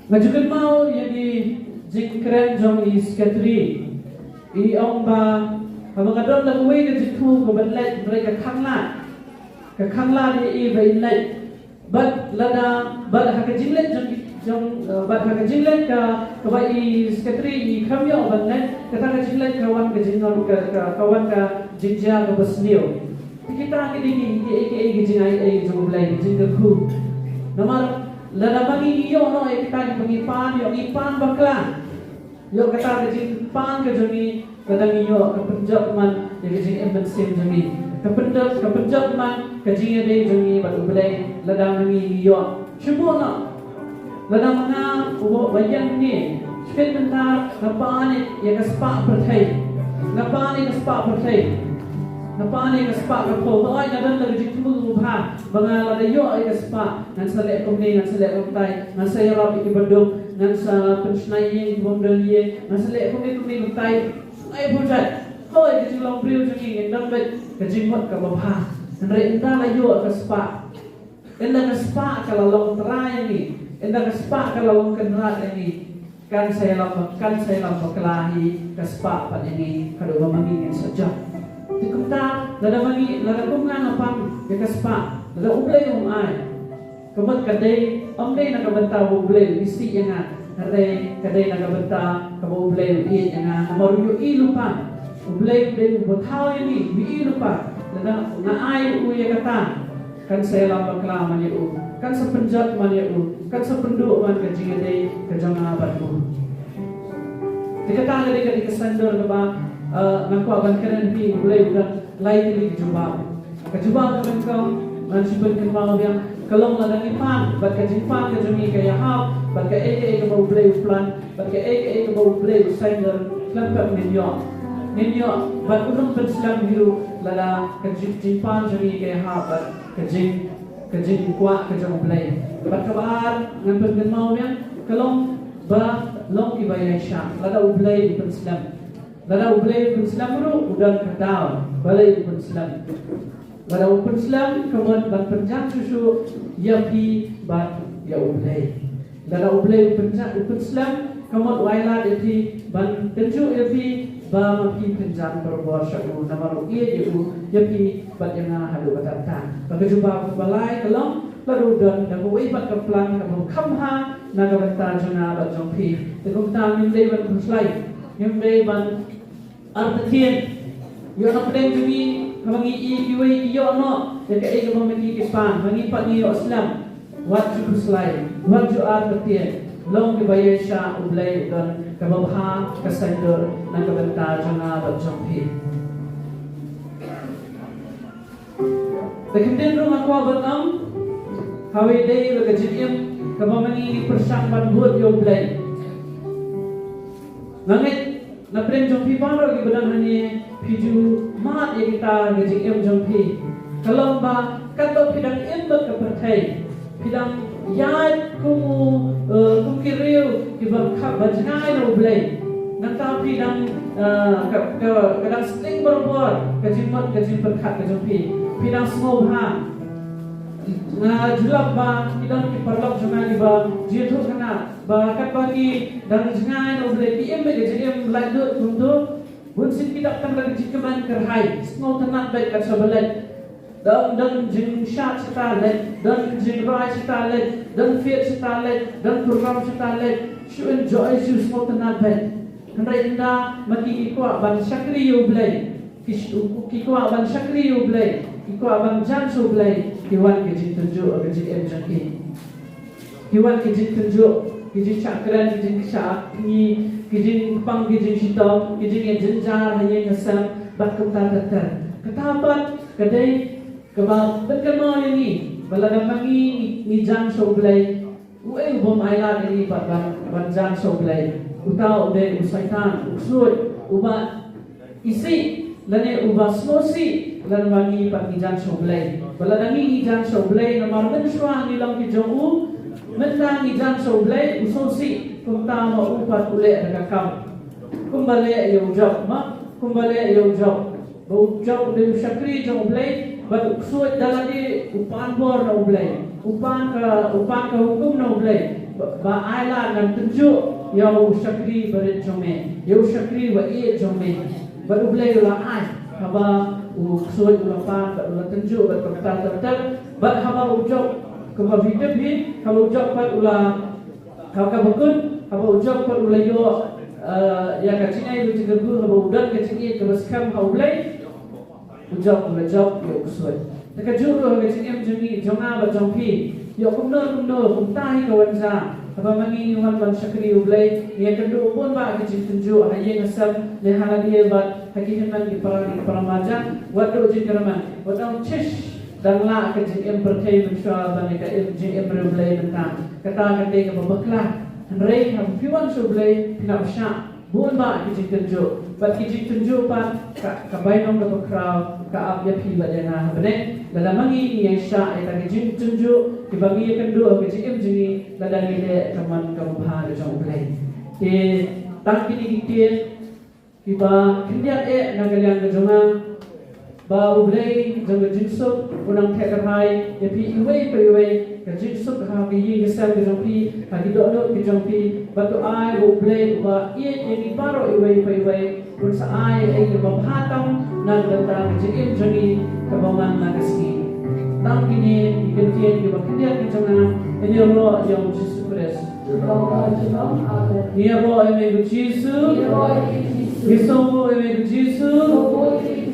Nga ju kynmaw ïa ki jingkren jong i sekretari. I ong ba haba nga don da kawei ka jingthmu kaban leit, hynrei ka khanglad, ka khanglad ïa i ba in leit. Bad lada, bad ha ka jingleit jong, jong, eh, bad ha ka jingleit ka, kaba i sekretari i khlem ïoh ban leit, kata ka jingleit ka wan ka jingnon, ka, ka, ka wan ka jingjia kaba sniew. Kita ki dei ki, ki, ki, ki jingaiei jong U Blei, ki jingkyrkhu. Namar lada ma ngi ngi ïoh noh ïa kita kiba ngi pan, ïoh ngi pan bakla. Ïoh kata ka jingpan ka jong ngi, lada ngi ïoh, ka pynjot man ïa ka jingim mynsiem jong ngi. Ka pynjot, ka pynjot man ka jingïadei jong ngi bad U Blei, lada ma ngi ngi ïoh. Shu buh noh. Lada ma nga uba ïeng ne, shiphew mynta nga pan ïa ka spah pyrthei. Nga pan ïa ka spah pyrthei. Nga pan ïa ka spah ka phew. Hooid, nga don da ka jingthmu kaba bha ba nga lada ïoh ïa ka spah, ngan sa leh kumne, ngan sa leh kumtai, ngan sa ïarap ïa kiba duk, ngan sa pynshna ïing kiba ym don ïing, ngan sa leh kumne kumne kumtai. Ai bujat. Hooid, ka jinglong briew jong ngi ngin don beit ka jingmut kaba bha. Hynrei ynda la ïoh ka spah, ynda ka spah ka la long trai ïa ngi, ynda ka spah ka la long kynrad ïa ngi, kan sa ïalam, kan sa ïalam bakla hi ka spah pat ïa ngi, haduh ba ma ngi ngin sa jot. Te kumta, lada ma ngi, lada kum nga nga pan ïa ka spah, lada U Blei um ai, ka mut ka dei, ym dei na ka bynta ba U Blei u isih ïa nga, hynrei ka dei na ka bynta kaba U Blei u ïeit ïa nga, namar u ïohi lypa. U Blei u dei uba thaw ïa ngi, u ïohi lypa. Lada nga ai u ïa kata, kan sa ïalam bakla man ïa u, kan sa pynjot man ïa u, kan sa pynduh man ka jingïadei ka jong nga bad u. Te kata ka dei, ka dei ka saiñdur kaba, eh, nga kwah ban kren, phi, U Blei u don lai tylli ki jubab. Ka jubab kaba nyngkong, ngan shu pynkynmaw biang, ka long lada ngi pan, bad ka jingpan ka jong ngi ka ïahap, bad kaei kaei kaba U Blei u plan, bad kaei kaei kaba U Blei u saiñdur, khlem pep ngin ïoh. Ngin ïoh, bad un ym pynslem hi ruh lada ka jing, jingpan jong ngi ka ïahap bad ka jing, ka jingkwah ka jong U Blei. Bad kaba ar, ngan pynkynmaw biang, ka long ba long kiba ïaishah lada U Blei u pynslem. Lada U Blei u pynslem ruh, u don ka daw balei u pynslem. Lada u pynslem, ka mut ban pynjan shuh shuh ïa phi bad ïa U Blei. Lada U Blei u pynjan, u pynslem, ka mut u ailad ïa phi ban tynjuh ïa phi ba ma phi pynjan barabor sha u, namar u ïeit ïa u, ïa phi bad ïa nga haduh katta katta. Bad ka jubab kaba lai ka long, lada u don da kawei pat ka plan kaba kham bha na ka bynta jong nga bad jong phi, te kumta ngim dei ban khuslai, ngim dei ban artatien. Ïoh na pdeng jong ngi, haba ngi ïoh, ïoh, ïoh noh ïa kaei kaba ma ngi ki pan, ma ngi pat ngi ïoh slem. Wat ju khuslai, wat ju artatien. Long kiba ïaishah, U Blei u don kaba bha ka saiñdur na ka bynta jong nga bad jong phi. Te kyntien ruh nga kwah ban ong, hawei dei ba ka jingim kaba ma ngi ngi pyrshang ban bud ïa U Blei. Nga ngeit na pdeng jong phi baroh kiba don hangne, phi ju mad ïa kita ka jingim jong phi. Ka long ba katba phi dang im bad ka pyrthei, phi dang ïaid kum u, eh, kum ki riew kiba kha, ba jngai na U Blei. Nangta phi dang, eh, ka, ka, ka dang sting barabor ka jingmut ka jingpyrkhat ka jong phi. Phi dang sngewbha. Nga ju lap ba ki don ki paralok jong nga kiba ju ïathuh kane ba katba ki dang jngai na U Blei ki im beit ka jingim laitluid kumto. Bun sien ki dap tang da ka jingkmen kyrhai, sngewtynnat beit kat shaba leit. Don, don jingshad shata leit, don jingrwai shata leit, don field shata leit, don program shata leit. Shu enjoy, shu sngewtynnat beit. Hynrei ynda ma ki ki kwah ban shakri ïa U Blei, ki sh-, ki kwah ban shakri ïa U Blei, ki kwah ban jan sha U Blei, ki wan ka jingtynjuh ha ka jingim jong ki. Ki wan ka jingtynjuh, ka jingshah kren, ka jingshah kñi, ka jingpang, ka jingshitom, ka jingïajynjar ha ïing ha sem, bad kumta ter ter. Kata pat ka dei kaba pynkynmaw ïa ngi ba lada ma ngi ngi jan sha U Blei, uei u bym ailad ïa ngi pat ban, ban jan sha U Blei? Uta u dei u Soitan, u ksuid, uba isih lane uba sngewsih lada ma ngi pat ngi jan sha U Blei. Ba lada ngi ngi jan sha U Blei namar mynshuwa ngi long ki jong u, mynta ngi jan sha U Blei u sngewsih, kumta ma u pat u leh da ka kam. Kumba leh ïa u Job, ma, kumba leh ïa u Job. Ba u Job u dei u shakri jong U Blei, bad u ksuid da lade u pan bor na U Blei, u pan ka, u pan ka hukum na U Blei, ba, ba ailad ngan tynjuh ïa u shakri barit jong me, ïa u shakri ba ïeit jong me. Bad U Blei u la ai, haba u ksuid u la pan, bad u la tynjuh, bad kumta ter ter, bad haba u Job, kumba phi tip hi, haba u Job pat u la, ha kaba kut, haba u Job pat u la ïoh, eh, ïa ka jingai ba jingkyrkhu, haba u don ka jingïeit kaba skhem ha U Blei, u Job u la jop ïa u ksuid. Te kajuh ruh ha ka jingim jong ngi, jong nga bad jong phi, ïoh kumno kumno, kumta hi ka wan ja. Haba ma ngi ngi wan ban shakri U Blei, ngi ïakynduh bun bah ki jingtynjuh ha ïing ha sem, ne ha lade bad ha ki hynmen ki para, ki para marjan, wat duh jingkyrmen, wat ong, "Shish, dang lah ka jingim pyrthei mynshuwa ban ïa ka im, jingim riewblei mynta." Kata ka dei kaba bakla. Hynrei haba phi wan sha U Blei phi nang shah bun bah ki jingtynjuh. Bad ki jingtynjuh pat ka, ka bainong kaba khraw ka ap ïa phi bad ïa nga ha bneng. Lada ma ngi ngi ïa shah ïa ka jingtynjuh kiba ngi ïakynduh ha ka jingim jong ngi, lada ngi leh ka mon kaba bha ka jong U Blei. Te tang kine ki ktien kiba khyndiat eh na ka liang ka jong nga, ba U Blei jong ka jingsuk un nang theh kyrhai ïa phi iwei pa iwei, ka jingsuk ha ka ïing ka sem ka jong phi, ha ki dohnud ka jong phi, bad to ai ba U Blei uba ïeit ïa ngi baroh iwei pa iwei un sa ai ïa ngi kaba bha tam na ka bynta ka jingim jong ngi kaba man la ka sngi. Tang kine ki kyntien kiba khyndiat ka jong nga, yn ïaroh ïa U Jisu Khrist. Ngi ïaroh ïa me ko Jisu. Ngi sngewbha ïa me ko Jisu.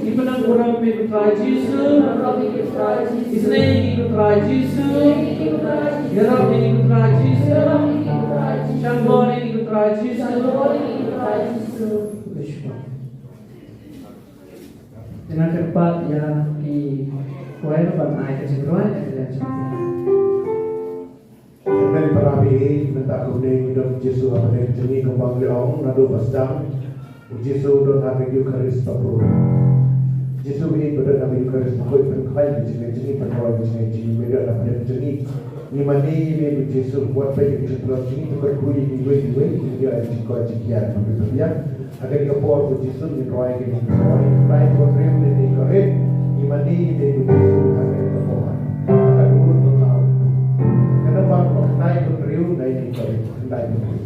Ngi pyndonkam ïa me ko Trai Jisu. Isynei ïa ngi ko Trai Jisu. Ïarap ïa ngi ko Trai Jisu. Shon bor ïa ngi ko Trai Jisu. Te nga kyrpad ïa ki choir ban ai ka jingrwai ïa ka liang jong ki. Amen. Para phi, mynta kumne ngi don Jisu ha pdeng jong ngi kumba ngi ong naduh ba sdang. U Jisu u don ha ka Eukharist ba pur. Jisu u don ha ka Eukharist ba pur, pynkhlaiñ ka jingim jong ngi, pynroi ka jingim jong ngi, u don ha pdeng jong ngi. Ngi mane ïa me ko Jisu, wat peit ïa ka jingpynroi jong ngi, to kyrkhu ïa ngi iwei iwei, ngi ïa ka jingkoit jingkhiah ba phi pynbiang. Ha kane ka por ko Jisu ngin rwai ka jingpynroi, khyndai phew hynriew ne ka rit, ngi mane ïa me ko Jisu ha kane ka por. Ha ka dur ba tau. Ka nambar ba khyndai phew hynriew ne ka rit, khyndai phew hynriew.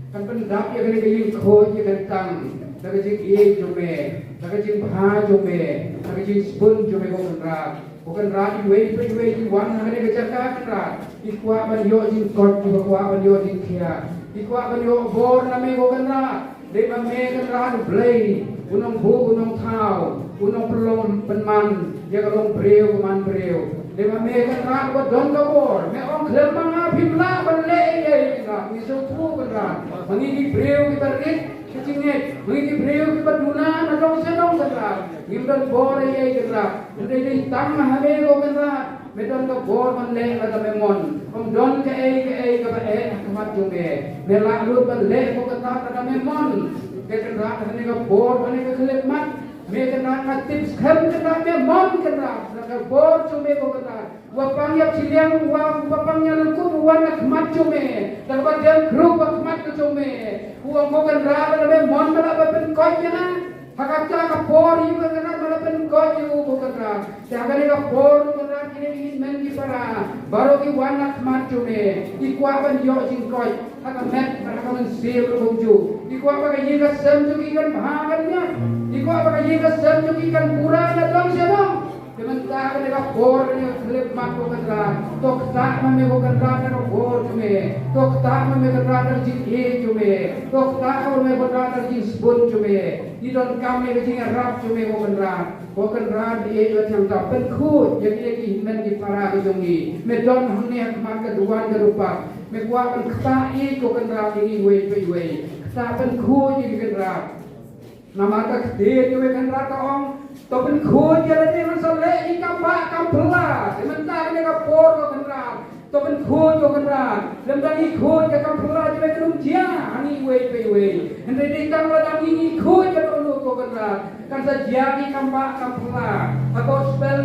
Kan pyndap ïa kane ka jingkhuid ïa ka tang da ka jingïeit jong me, da ka jingbha jong me, da ka jingsbun jong me, ko Kynrad. Ko Kynrad, iwei pa iwei ki wan ha kane ka jaka, Kynrad, ki kwah ban ïoh jingkoit, ki kwah ban ïoh jingkhiah, ki kwah ban ïoh bor na me, ko Kynrad. Dei ma me, Kynrad U Blei, u nongbuh, u nongthaw, u nongpynlong pynman ïa ka longbriew ka manbriew. Dei ma me, Kynrad, uba don ka bor. Me ong khlem ma nga phim lah ban leh ei ei, Kynrad. Ngi sngewthuh, Kynrad, ma ngi ki briew kiba rit ka jingngeit, ma ngi ki briew kiba duna na dong sha dong, Kynrad, ngim don bor ei ei, Kynrad. Hynrei dei tang ha me, ko Kynrad, me don ka bor ban leh lada me mon. Ym don kaei kaei kaba eh ha khmat jong me. Me lah lut ban leh, ko Kynrad, lada me mon. Ko Kynrad, ha kane ka por, ha kane ka khyllipmat, me, Kynrad, nga tip skhem, Kynrad, me mon, Kynrad, da ka bor jong me, ko Kynrad. Uba pang ïa shiliang, uba, uba pang ïa lynkum, u wan ha khmat jong me. Da kaba dem khrup ha khmat ka jong me. U ong, ko Kynrad, lada me mon, me lah ban pynkoit ïa nga. Ha kata ka por, ïa u, ko Kynrad, me lah ban pynkoit ïa u, ko Kynrad. Te ha kane ka por, ko Kynrad, kine ki hynmen ki para baroh ki wan ha khmat jong me. Ki kwah ban ïoh jingkoit ha ka met bad ha ka mynsiem ruh kumjuh. Ki kwah ba ka ïing ka sem jong ki kan bha kan ñiah. Ki kwah ba ka ïing ka sem jong ki kan pura na dong sha dong. Te mynta kane ka por, kane ka khyllipmat, ko Kynrad, to ktah ma me, ko Kynrad, na ka bor jong me. To ktah ma me, Kynrad, na ka jingïeit jong me. To ktah ma me, Kynrad, na ka jingsbun jong me. Ngi donkam ïa ka jingïarap jong me, ko Kynrad. Ko Kynrad, ïeit ba thiang, to pynkhuid ïa kine ki hynmen ki para ki jong ngi. Me don hangne ha khmat ka duwan ka dupat. Me kwah ban ktah ïeit, ko Kynrad, ïa ngi iwei pa iwei. Ktah, pynkhuid ïa ngi, Kynrad. Namar ka ktien jong me, Kynrad, ka ong, to pynkhuid ïa lade, ngan sa leh ïa ki kam bah kam phylla. Te mynta kane ka por, ko Kynrad, to pynkhuid, ko Kynrad. Lymda ngi khuid ïa ka kam phylla jong me, kan ym jia ha ngi iwei pa iwei. Hynrei dei tang lada ngi, ngi khuid ïa kano kano, ko Kynrad, kan sa jia ki kam bah kam phylla. Ha Gospel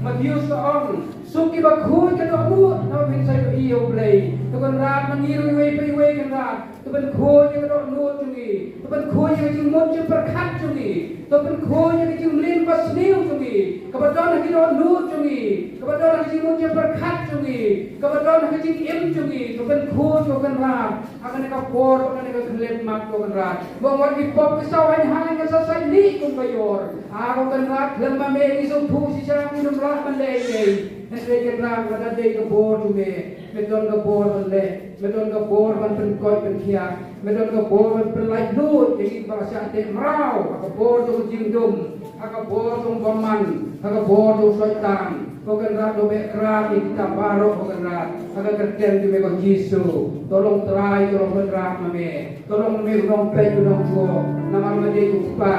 Mathaios ka ong, Suk kiba khuid ka dohnud, namar phin sa ïohi ïa U Blei. To Kynrad, ma ngi ruh iwei pa iwei Kynrad, to pynkhuid ïa ka dohnud jong ngi, to pynkhuid ïa ka jingmut jingpyrkhat jong ngi, to pynkhuid ïa ka jingmlien basniew jong ngi, kaba don ha ki dohnud jong ngi, kaba don ha ka jingmut jingpyrkhat jong ngi, kaba don ha ka jingim jong ngi, to pynkhuid, to Kynrad. Ha kane ka por, ha kane ka khyllipmat, ko Kynrad. Ba wat ki pop ki saw haiñ haiñ, ki sa sait lieh kum ka ïor. A ko Kynrad, khlem ma me ngi sngewthuh shisha, ngim lah ban leh ei ei. Hynrei Kynrad, lada dei ka bor jong me, me don ka bor ban leh, me don ka bor ban pynkoit pynkhiah, me don ka bor ban pynlait luid ïa kiba shah teh mraw ha ka bor jong ka jingdum. Ha ka bor jong u bymman, ha ka bor jong u Soitan, ko Kynrad, to beh krad ïa kita baroh, ko Kynrad, ha ka kyrteng jong me ko Jisu. To long Trai, to long Kynrad ma me, to long ma me u nongpeit u nongjuh, namar me dei u Kpa,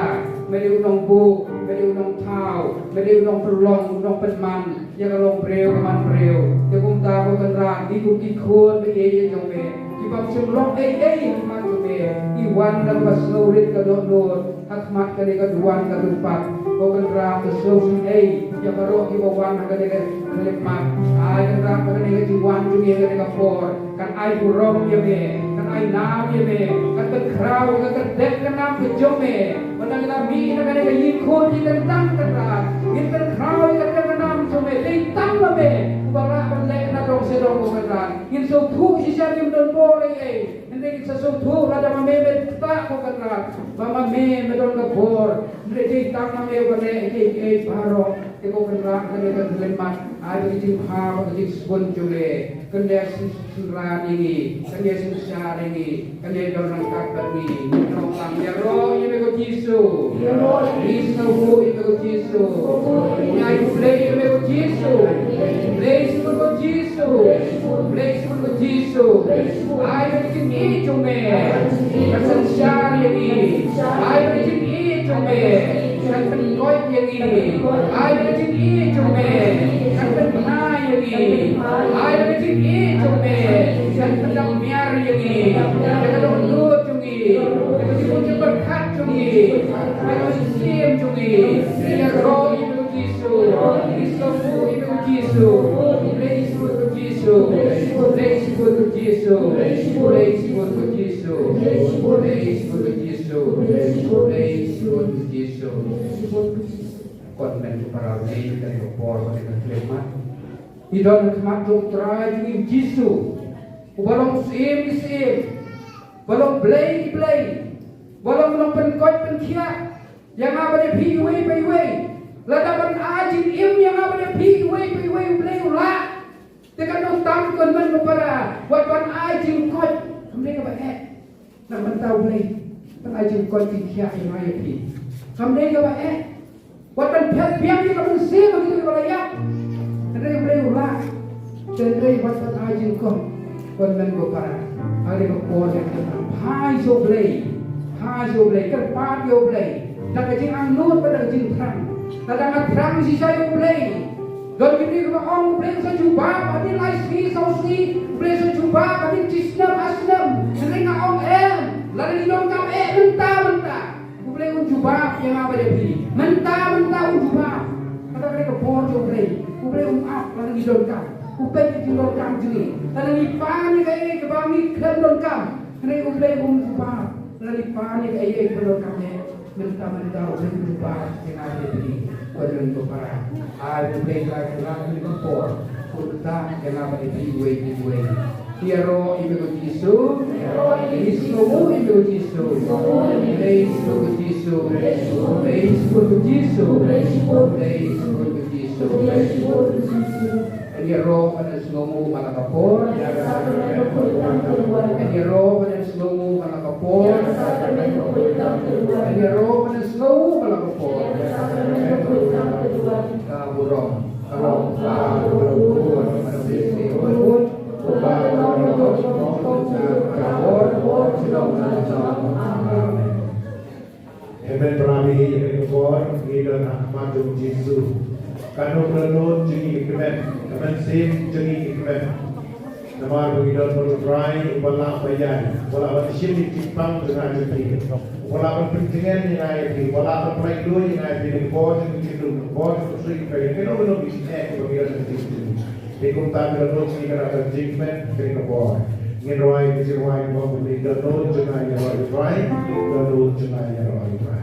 me dei u nongbuh, me dei u nongthaw, me dei u nongpynlong, u nongpynman ïa ka longbriew ka manbriew. Te kumta, ko Kynrad, ngi kum ki khun ba ïeit jong me, ki bym shym long ei ei ha khmat jong me, ngi wan da kaba sngewrit ka dohnud, ha khmat kane ka duwan ka dupat. Ko Kynrad, to sngewsih ei ïa baroh kiba wan ha kane ka khyllipmat. Ai Kynrad, ba kane ka jingwan jong ngi ha kane ka por kan ai burom ïa me, kan ai nam ïa me, kan pynkhraw ïa ka kyrteng ka nam ka jong me. Ba na ka mih na kane ka ïing khun ïing kyntang, Kynrad, ngin pynkhraw ïa ka kyrteng ka nam jong me. Dei tang ma me uba lah ban leh na dong sha dong, ko Kynrad. Ngin sngewthuh shisha ngim don bor ei ei. Hynrei ngin sa sngewthuh lada ma me me ktah, ko Kynrad, ba ma me me don ka bor. Hynrei dei tang ma me uba leh ei ei baroh. Te ko Kynrad, kane ka khyllipmat, ai ba ka jingbha bad ka jingsbun jong me kan ïa syn-, synran ïa ngi, kan ïa synshar ïa ngi, kan ïa don ryngkat bad ngi. Ngi ong lang, ïaroh ïa me ko Jisu. Ngi sngewbha ïa me ko Jisu. Ngi ai khublei ïa me ko Jisu. Khublei shibun ko Jisu. Khublei shibun ko Jisu. Ai ba ka jingïeit jong me kan synshar ïa ngi. Ai ba ka jingïeit jong me kan pynkoit ïa ngi. Ai ba ka jingïeit jong me kan pynbha ïa ngi. Ai ba ka jingïeit jong me kan pyndap miar ïa ngi. Ïa ka dohnud jong ngi. Ïa ka jingmut jingpyrkhat jong ngi. Ïa ka mynsiem jong ngi. Ïaroh ïa me ko Jisu. Ngi sngewbha ïa me ko Jisu. Khublei shibun ko Jisu. Khublei shibun ko Jisu. Khublei shibun ko Jisu. Khublei shibun ko Jisu. Khublei shibun ko Jisu. Ko hynmen ko para, ha kane ka por, ha kane ka khyllipmat, ngi don ha khmat jong u Trai jong ngi u Jisu, uba long u Syiem ki syiem, uba long u Blei ki blei, uba long u nongpynkoit pynkhiah ïa nga bad ïa phi iwei pa iwei. Lada ban ai jingim ïa nga bad ïa phi iwei pa iwei, U Blei u lah. Te katno tam, ko hynmen ko para, wat ban ai jingkoit. Kam dei kaba eh na ka bynta U Blei ban ai jingkoit jingkhiah ïa nga ïa phi. Kam dei kaba eh. Wat ban phet biang ïa ka mynsiem ha kito kiba la ïap. Hynrei U Blei u lah. Te hynrei wat ban ai jingkoit, ko hynmen ko para. Ha kane ka por, ïa ka phai sha U Blei. Phai sha U Blei, kyrpad ïa U Blei da ka jingangnud bad da ka jingthrang. Lada nga thrang shisha ïa U Blei, don ki briew kiba ong U Blei un sa jubab hadien lai sngi saw sngi, U Blei un sa jubab hadien shi snem ar snem. Hynrei nga ong em, lada ngi donkam eh mynta mynta, U Blei un jubab ïa nga bad ïa phi. Mynta mynta un jubab. Kata ka dei ka bor jong U Blei. U Blei um ap lada ngi donkam. U peit ka jingdonkam jong ngi. Lada ngi pan ïa kaei kaei kaba ngi khlem donkam, hynrei U Blei um jubab. Lada ngi pan ïa kaei kaei kaba donkam eh. Mynta mynta U Blei un jubab ïa nga bad ïa phi, ko hynmen ko para. Ai U Blei Trai Kynrad ha kane ka por un ktah ïa nga bad ïa phi iwei pa iwei. Ïaroh ïa me ko Jisu. Ngi sngewbha ïa me ko Jisu. Khublei shibun ko Jisu. Khublei shibun ko Jisu. Khublei shibun ko Jisu. Ngi ïaroh ban sngewbha man la ka por. Ngi ïaroh ban sngewbha man la ka por. Ngi ïaroh ban sngewbha man la ka por. Ka burom. Ka burom. Ka burom. Amen. Para bangeit, ha kane ka por ngi don ha khmat jong u Jisu. Katno ka dohnud jong ngi ka kmen, ka mynsiem jong ngi ka kmen. Namar ba ngi don bad u Trai uba lah ba ïaid, uba lah ban shim ïa ka jingpang jong nga jong phi, uba lah ban pyntngen ïa nga ïa phi, uba lah ban pyllait luid ïa nga ïa phi, ha ka por jong ka jingdum, ha ka por jong ka sui ka pei, kano kano ka jingeh ba ngi don ha ka jingdum. Te kumta ka dohnud jong ngi ka dang don jingkmen ha kane ka por. Ngin rwai ka jingrwai kaba bun, Dohnud jong nga ïaroh ïa U Trai, dohnud jong nga ïaroh ïa U Trai.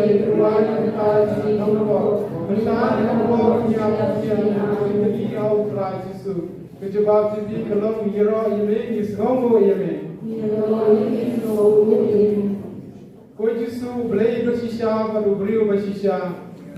Blei, Trai, Trai jong ngi, nongpop. Mynta ne ha ka por jong ngi, ngi ap ïa phi ha U Trai Jisu. Ka jubab jong phi ka long, ïaroh ïa me, ngi sngewbha ïa me. Ïaroh ïa me, ngi sngewbha ïa me. Ko Jisu, Blei bashisha bad u briew bashisha,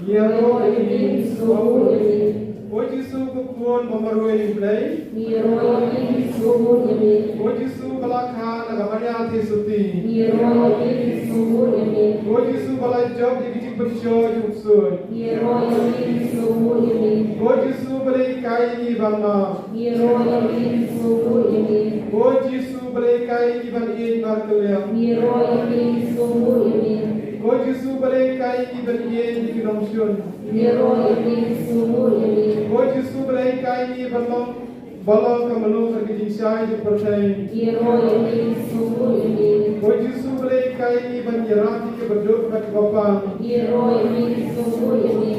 ïaroh ïa me, ngi sngewbha ïa me. Ko Jisu, ko Khun ba marwei Blei, ïaroh ïa me, ngi sngewbha ïa me. Ko Jisu, ba la kha na ka Maria Theisotti, ïaroh ïa me, ngi sngewbha ïa me. Ko Jisu, ba la jop ïa ki jingpynshoh jong u ksuid, ïaroh ïa me, ngi sngewbha ïa me. Ko Jisu, ba la hikai ïa ngi ban map, ïaroh ïa me, ngi sngewbha ïa me. Ko Jisu, ba la hikai ïa ngi ban ïeit markylliang, ïaroh ïa me, ngi sngewbha ïa me. Ko Jisu, ba la hikai ïa ngi ban ïeit ïa ki nongshun, ïaroh ïa me, ngi sngewbha ïa me. Ko Jisu, ba la hikai ïa ngi ban long, ban long ka muluk ha ka jingshai jong ka pyrthei, ïaroh ïa me, ngi sngewbha ïa me. Ko Jisu, ba la hikai ïa ngi ban ïarap ïa kiba duk bad kiba pang, ïaroh ïa me, ngi sngewbha ïa me.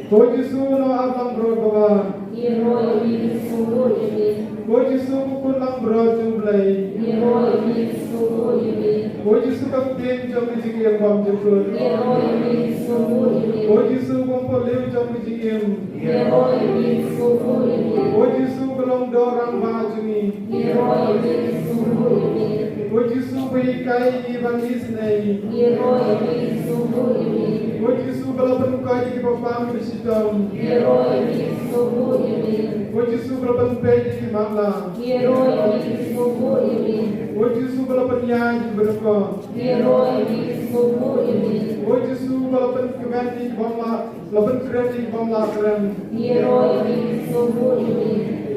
Ko Jisu, u Nongap Langbrot ba wan, ïaroh ïa me, ngi sngewbha ïa me. Ko Jisu, ko Khun Langbrot jong U Blei, ïaroh ïa me, ngi sngewbha ïa me. Ko Jisu, ka ktien jong ka jingim bymjukut, ïaroh ïa me, ngi sngewbha ïa me. Ko Jisu, u bym pynliew jong ka jingim, ïaroh ïa me, ngi sngewbha ïa me. Ko Jisu, ka long doh rangbah jong ngi, ïaroh ïa me, ngi sngewbha ïa me. Ko Jisu, ba hikai ïa ngi ban isynei, ïaroh ïa me, ngi sngewbha ïa me. Ko Jisu, ba la pynkoit ïa kiba pang kiba shitom, ïaroh ïa me, ngi sngewbha ïa me. Ko Jisu, ba la pynpeit ïa ki matlah, ïaroh ïa me, ngi sngewbha ïa me. Ko Jisu, ba la pynïaid ïa kiba dukor, ïaroh ïa me, ngi sngewbha ïa me. Ko Jisu, ba la pynkmen ïa ki bymlah, La pynkhreh ïa ki bym lah kren. Ïaroh ïa me, sngewbha ïa me.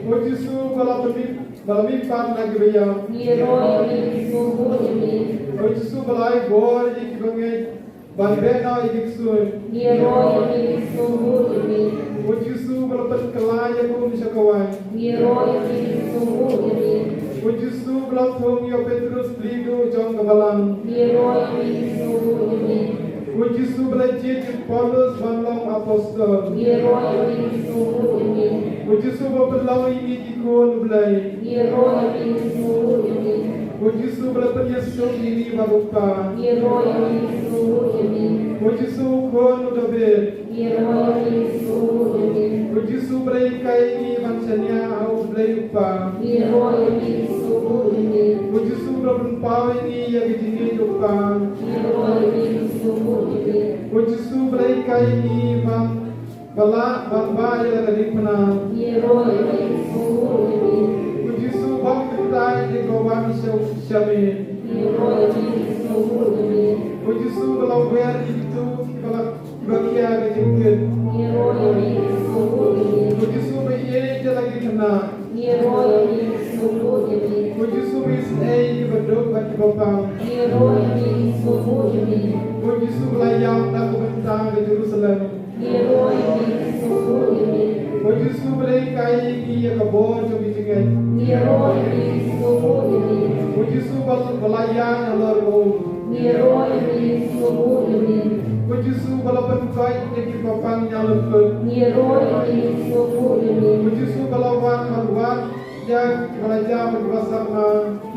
Ko Jisu ba la pynmih, ba la mihpat na kiba ïap. Ïaroh ïa me, sngewbha ïa me. Ko Jisu ba la ai bor ïa kiba ngeit ban beh noh ïa ki ksuid. Ïaroh ïa me, sngewbha ïa me. Ko Jisu ba la pynkylla ïa ka um sha ka waiñ. Ïaroh ïa me, sngewbha ïa me. Ko Jisu ba la thung ïa u Petrus, u pli duh jong ka balang. Ïaroh ïa me, sngewbha ïa me. Ko Jisu ba la jied ïa u Paulus ban long apostol. Ïaroh ïa me, sngewbha ïa me. Ko Jisu ba pynlong ïa ngi ki khun U Blei. Ïaroh ïa me, sngewbha ïa me. Ko Jisu ba la pynïasuk ïa ngi bad U Kpa. Ïaroh ïa me, sngewbha ïa me. Ko Jisu, Khun u Dabid. Ïaroh ïa me, sngewbha ïa me. Ko Jisu ba la hikai ïa ngi ban shaniah ha U Blei U Kpa. Ïaroh ïa me, sngewbha ïa me. Ko Jisu ba la pynpaw ïa ngi ïa ka jingïeit U Kpa. Ïaroh ïa me, sngewbha ïa me. Ko Jisu ba la hikai ïa ngi ban, ba la, ban bah ïa la ka diengphna. Ïaroh ïa me, sngewbha ïa me. Ko Jisu ba kyntait ïa ka wan sha, sha me. Ïaroh ïa me, sngewbha ïa me. Ko Jisu ba la wer ïa kito kiba la, kiba khia ka jingkit. Ïaroh ïa me, sngewbha ïa me. Ko Jisu ba ïeit ïa la ki khynnah. Ïaroh ïa me, sngewbha ïa me. Ko Jisu ba isynei ïa kiba duk bad kiba pang. Ïaroh ïa me, sngewbha ïa me. Ko Jisu ba la ïap na ka bynta ka Jerusalem. Ïaroh ïa me, sngewbha ïa me. Ko Jisu ba la hikai ïa ngi ïa ka bor jong ka jingngeit. Ïaroh ïa me, sngewbha ïa me. Ko Jisu ba, ba la ïaid halor ka um. Ïaroh ïa me, sngewbha ïa me. Ko Jisu ba la pynkoit ïa kiba pang ïa la kut. Ïaroh ïa me, sngewbha ïa me. Ko Jisu ba la wad, ba la wad ïa kiba la jam bad kiba sakma.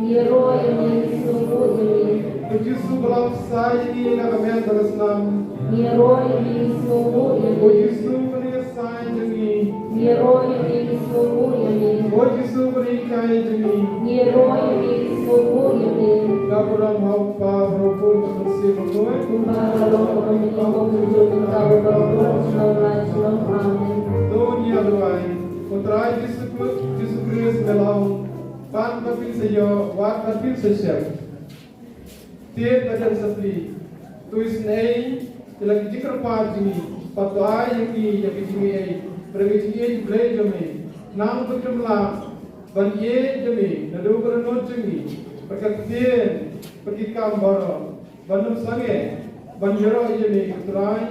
Ïaroh ïa me, sngewbha ïa me. Ko Jisu ba la bsa ïa ngi na ka met bad ka snam. Ïaroh ïa me, sngewbha ïa me. Ko Jisu ba la ïasaid ïa ngi. Ïaroh ïa me, sngewbha ïa me. Ko Jisu ba la hikai ïa ngi. Ïaroh ïa me, sngewbha ïa me. Nga burom ha U Kpa, bad ha U Khun, bad ha U Mynsiem Bakhuid. Kumba ka long ha u mynnyngkong, mynta bad baroh, sha la ka lyngkot. Amen. To ngin ïa duwai. Ko Trai Jisu, Jisu Khrist, me la ong, pan bad phin sa ïoh, wad bad phin sa shep. Tied bad phin sa plie. To isynei ïa la ki jingkyrpad jong ngi, bad to ai ïa ngi ïa ka jingaiei, bad ka jingïeit Blei jong me. Nang ba kim lah ban ïeit ïa me naduh ka dohnud jong ngi, bad ka ktien, bad ki kam baroh. Ban ym sangeh ban ïaroh ïa me ko Trai,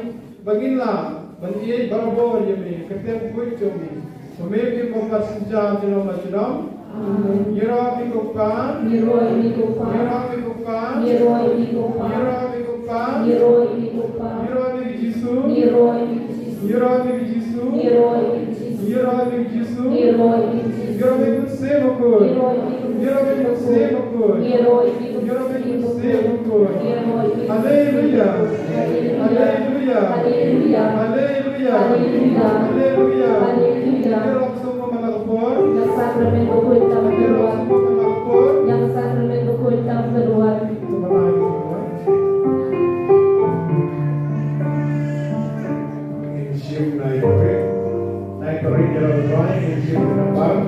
ba ngin lah ban ïeit barabor ïa me, ka kyrteng khuid jong me. Ba me im bad synshar junom la junom. Amen. Ïaroh ïa me ko Kpa. Ïaroh ïa me ko Kpa. Ïaroh ïa me ko Kpa. Ïaroh ïa me ko Kpa. Ïaroh ïa me ko Kpa. Ïaroh ïa me ko Jisu. Ïaroh ïa me ko Jisu. Ïaroh ïa me ko Jisu. Ïaroh ïa me ko Jisu. Ïaroh ïa me ko Jisu. Ïaroh ïa me ko Mynsiem Bakhuid. Ïaroh ïa me ko Mynsiem Bakhuid. Ïaroh ïa me ko Mynsiem Bakhuid. Ïaroh ïa me ko Mynsiem Bakhuid. Ïaroh ïa me ko Mynsiem Bakhuid. Haleluya. Haleluya. Haleluya. Haleluya. Haleluya. Haleluya. Haleluya. Ïaroh sngewbha man la ka por. Ïa ka sakramen bakhuid tam ka ruat. Ïaroh sngewbha man la ka por. Ïa ka sakramen bakhuid tam ka ruat. Ngin shim na i parit. Na i parit ïa la u Trai ngin shim na i parit.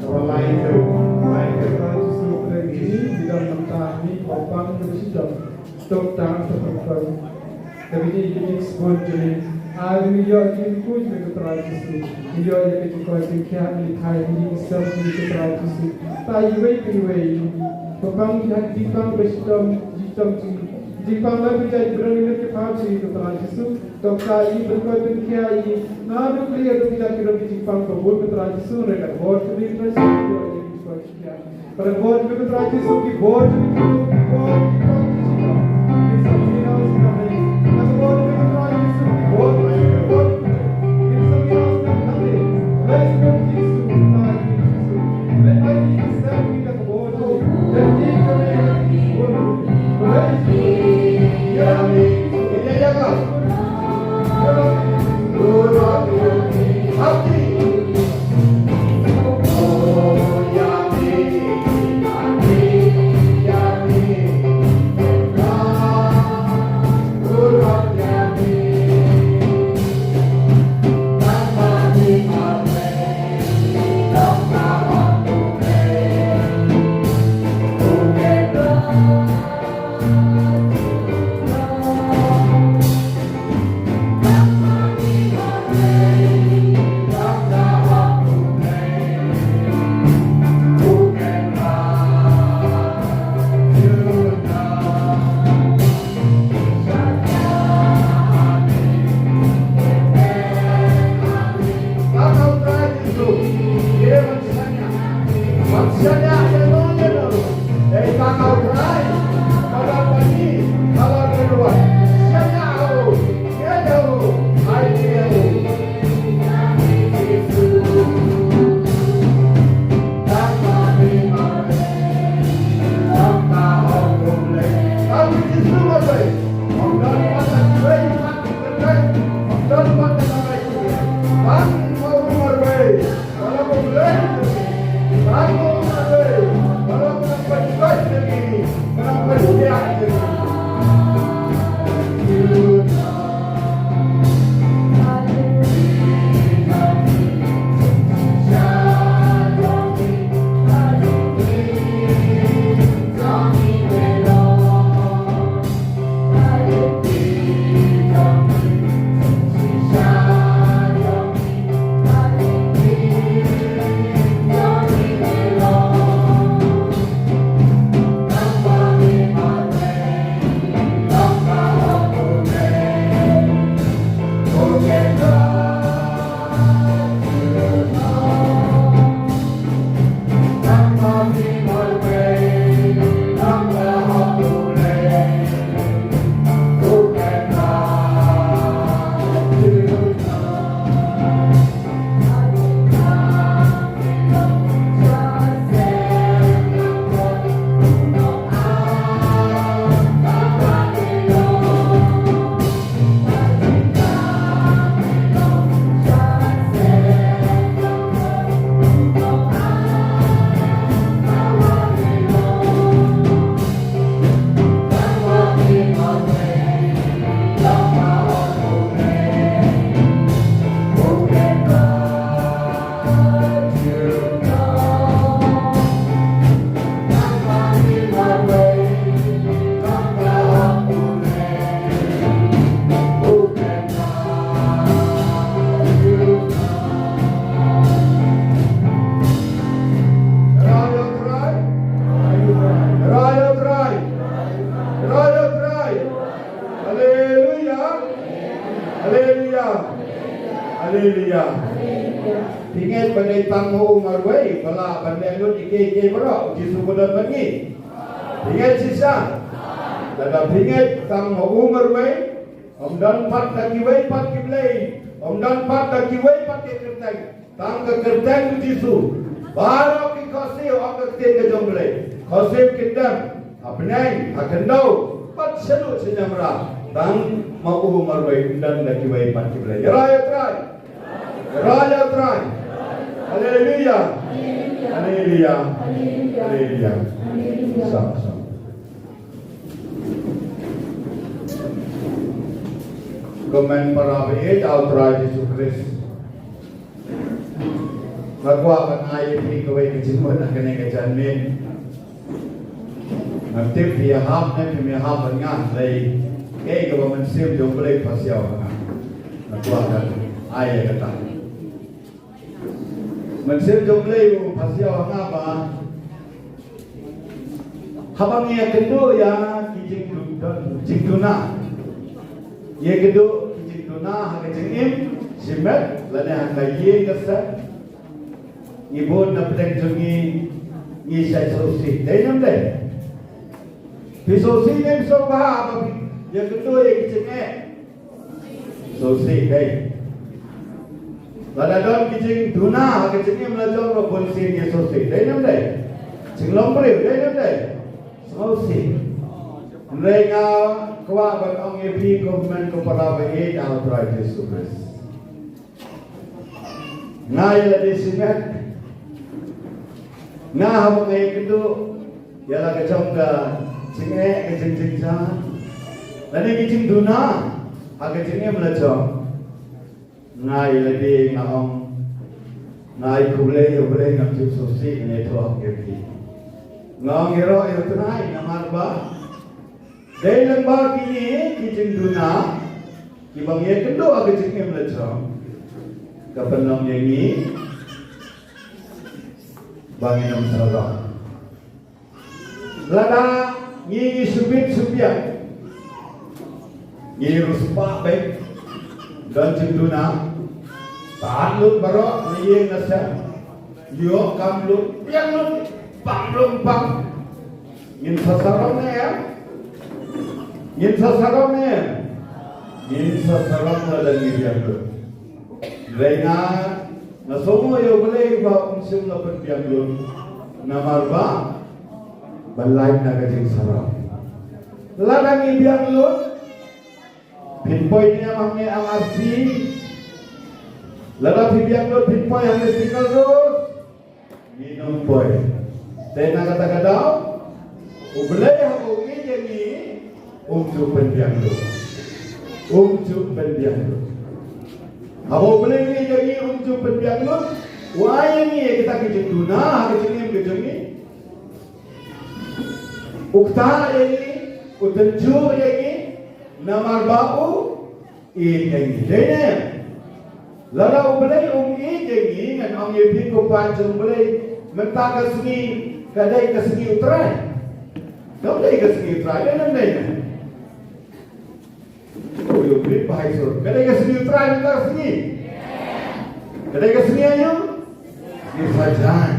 Kaba lai ïa u. Lai ïa u. Trai Jisu, Trai Jisu, ngi don mynta hangne, pang kaba shitom. Tok tang, tok tang. Kaba ngi, kaba ngi sbun jong ngi. Ai ba ngi ïoh ïa ka jingkhuid me ko Trai Jisu. Ngi ïoh ïa ka jingkoit jingkhiah, ngi thait ïa ka jingsem jong ngi ko Trai Jisu. Thait iwei pa iwei. Ba pang ïa ka jingpang ba shitom, jingtom jong ngi. Jingpang la ka jait briew ngi ki pang jong ngi ko Trai Jisu. To ka i ba koit ban khia i. Naduh kli haduh kjat ki don ki jingpang ba bun ko Trai Jisu, re ka bor ka dei Trai Jisu. Para bor ki Trai Jisu, ki bor ki bor ki bor ki bor ki bor. Ki bor ki Trai Jisu, ki bor ki bor ki bor. Ki bor ki Trai Jisu, Trai Jisu. Let I be the same with the bor. Phi ngeit ba dei tang ma u marwei ba lah ban leh lut ïa kiei kiei baroh, u Jisu ba don bad ngi? Phi ngeit shisha? Lada phi ngeit tang ma u marwei, ym don pat da kiwei pat ki blei, ym don pat da kiwei pat ki kyrteng, tang ka kyrteng u Jisu. Baroh ki khohsiew, ong ka ktien ka jong U Blei, khohsiew kin dem ha bneng, ha khyndew, bad shaduh shaniamra. Tang ma u marwei, ym don da kiwei pat ki blei. Ïaroh ïa U Trai. Ïaroh ïa U Trai. Haleluia. Haleluia. Haleluia. Sam, sam. Kumne para baieit ha U Trai Jisu Khrist, nga kwah ban ai ïa phi kawei ka jingmut ha kane ka janmiet. Ngam tip phi ïahap ne phim ïahap bad nga, hynrei kaei kaba Mynsiem jong U Blei u pasiaw ha nga, nga kwah ban ai ïa kata. Mynsiem jong U Blei u pasiaw ha nga ba haba ngi ïakynduh ïa ki jingduna, jingduna, ngi ïakynduh ki jingduna ha ka jingim shimet lane ha ka ïing ka sem, ngi bun na pdeng jong ngi, ngi shait sngewsih, dei ne ym dei? Phi sngewsih ne ym sngewbha ba phi ïakynduh ïa ki jingeh? Sngewsih, dei. Lada don ki jingduna ha ka jingim la jong ruh, bunsien ngi sngewsih, dei ne ym dei? Jinglong briew, dei ne ym dei? Sngewsih. Hynrei nga kwah ban ong ïa phi kumne, ko para baieit ha U Trai Jisu Khrist, nga ïa lade shimet. Nga haba nga ïakynduh ïa la ka jong ka jingeh, ka jingjynjar, lane ka jingduna ha ka jingim la jong, nga ïa lade nga ong, nga ai khublei ïa U Blei, ngam ju sngewsih, nga ïathuh ïa phi. Nga ong ïaroh ïa U Trai namar ba dei lyngba kine ki jingduna kiba ngi ïakynduh ha ka jingim la jong, ka pynlong ïa ngi ba ngin ym sarong. Lada ngi, ngi shibit shibiang, ngi riewspah beit, don jingduna, tad lut baroh na ïing na sem, ïoh kam lut, biang lut, pang lut pang, ngin sa sarong ne em? Ngin sa sarong ne em? Ngin sa sarong lada ngi biang lut. Hynrei nga, nga sngewnguh ïa U Blei ba um shym la pynbiang lut, namar ba ban lait na ka jingsarong. Lada ngi biang lut, phin poi ne em hangne M R C? Lada phi biang lut phin poi hangne Signal Rose? Ngin ym poi. Te na kata ka daw, U Blei haba u ïeit ïa ngi, um ju pynbiang lut. Um ju pynbiang lut. Haba U Blei u ïeit ïa ngi, um ju pynbiang lut. U ai ïa ngi ïa kita ki jingduna ha ka jingim ka jong ngi. U ktah ïa ngi, u tynjuh ïa ngi, namar ba u ïeit ïa ngi. Dei ne em? Lada U Blei um ïeit ïa ngi, ngan ong ïa phi ko paid jong U Blei, mynta ka sngi ka dei ka sngi U Trai. Kam dei ka sngi U Trai, dei ne ym dei? Ko ïoh bit ba hai sur. Ka dei ka sngi U Trai mynta ka sngi. Ka dei ka sngi aïu? Sngi Saitjaiñ.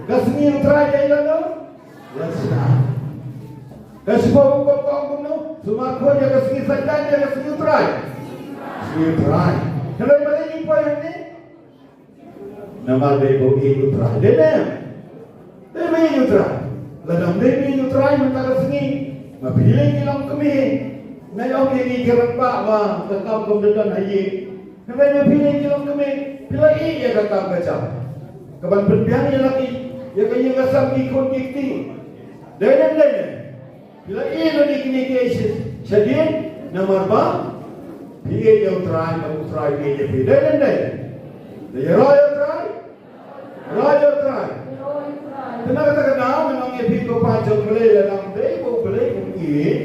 Ka sngi U Trai dei lano? La shna. Ka shipor rukom ka ong kumno? Sumar khun ïa ka sngi Saitjaiñ ïa ka sngi U Trai. Sngi U Trai. Hynrei balei ngi poi hangne? Namar dei ba u ïeit U Trai. Dei ne em? Dei ba u ïeit U Trai. Lada ym dei ba u ïeit U Trai mynta ka sngi, ma phi lei ki longkmie. Nga ong ïa ngi ki rangbah ba ka kam kam da don ha ïing. Hynrei ma phi lei ki longkmie, phi la ïeit ïa ka kam ka jam, ka ban pynbiang ïa la ki, ïa ka ïing ka sem, ki khun ki kti. Dei ne ym dei ne? Phi la ïeit ïa kine kiei shadien namar ba phi ïeit ïa U Trai bad U Trai u ïeit ïa phi. Dei ne ym dei? Te ïaroh ïa U Trai. Ïaroh ïa U Trai. Te na kata ka daw ngan ong ïa phi ko paid jong U Blei, lada ym dei ba U Blei um ïeit,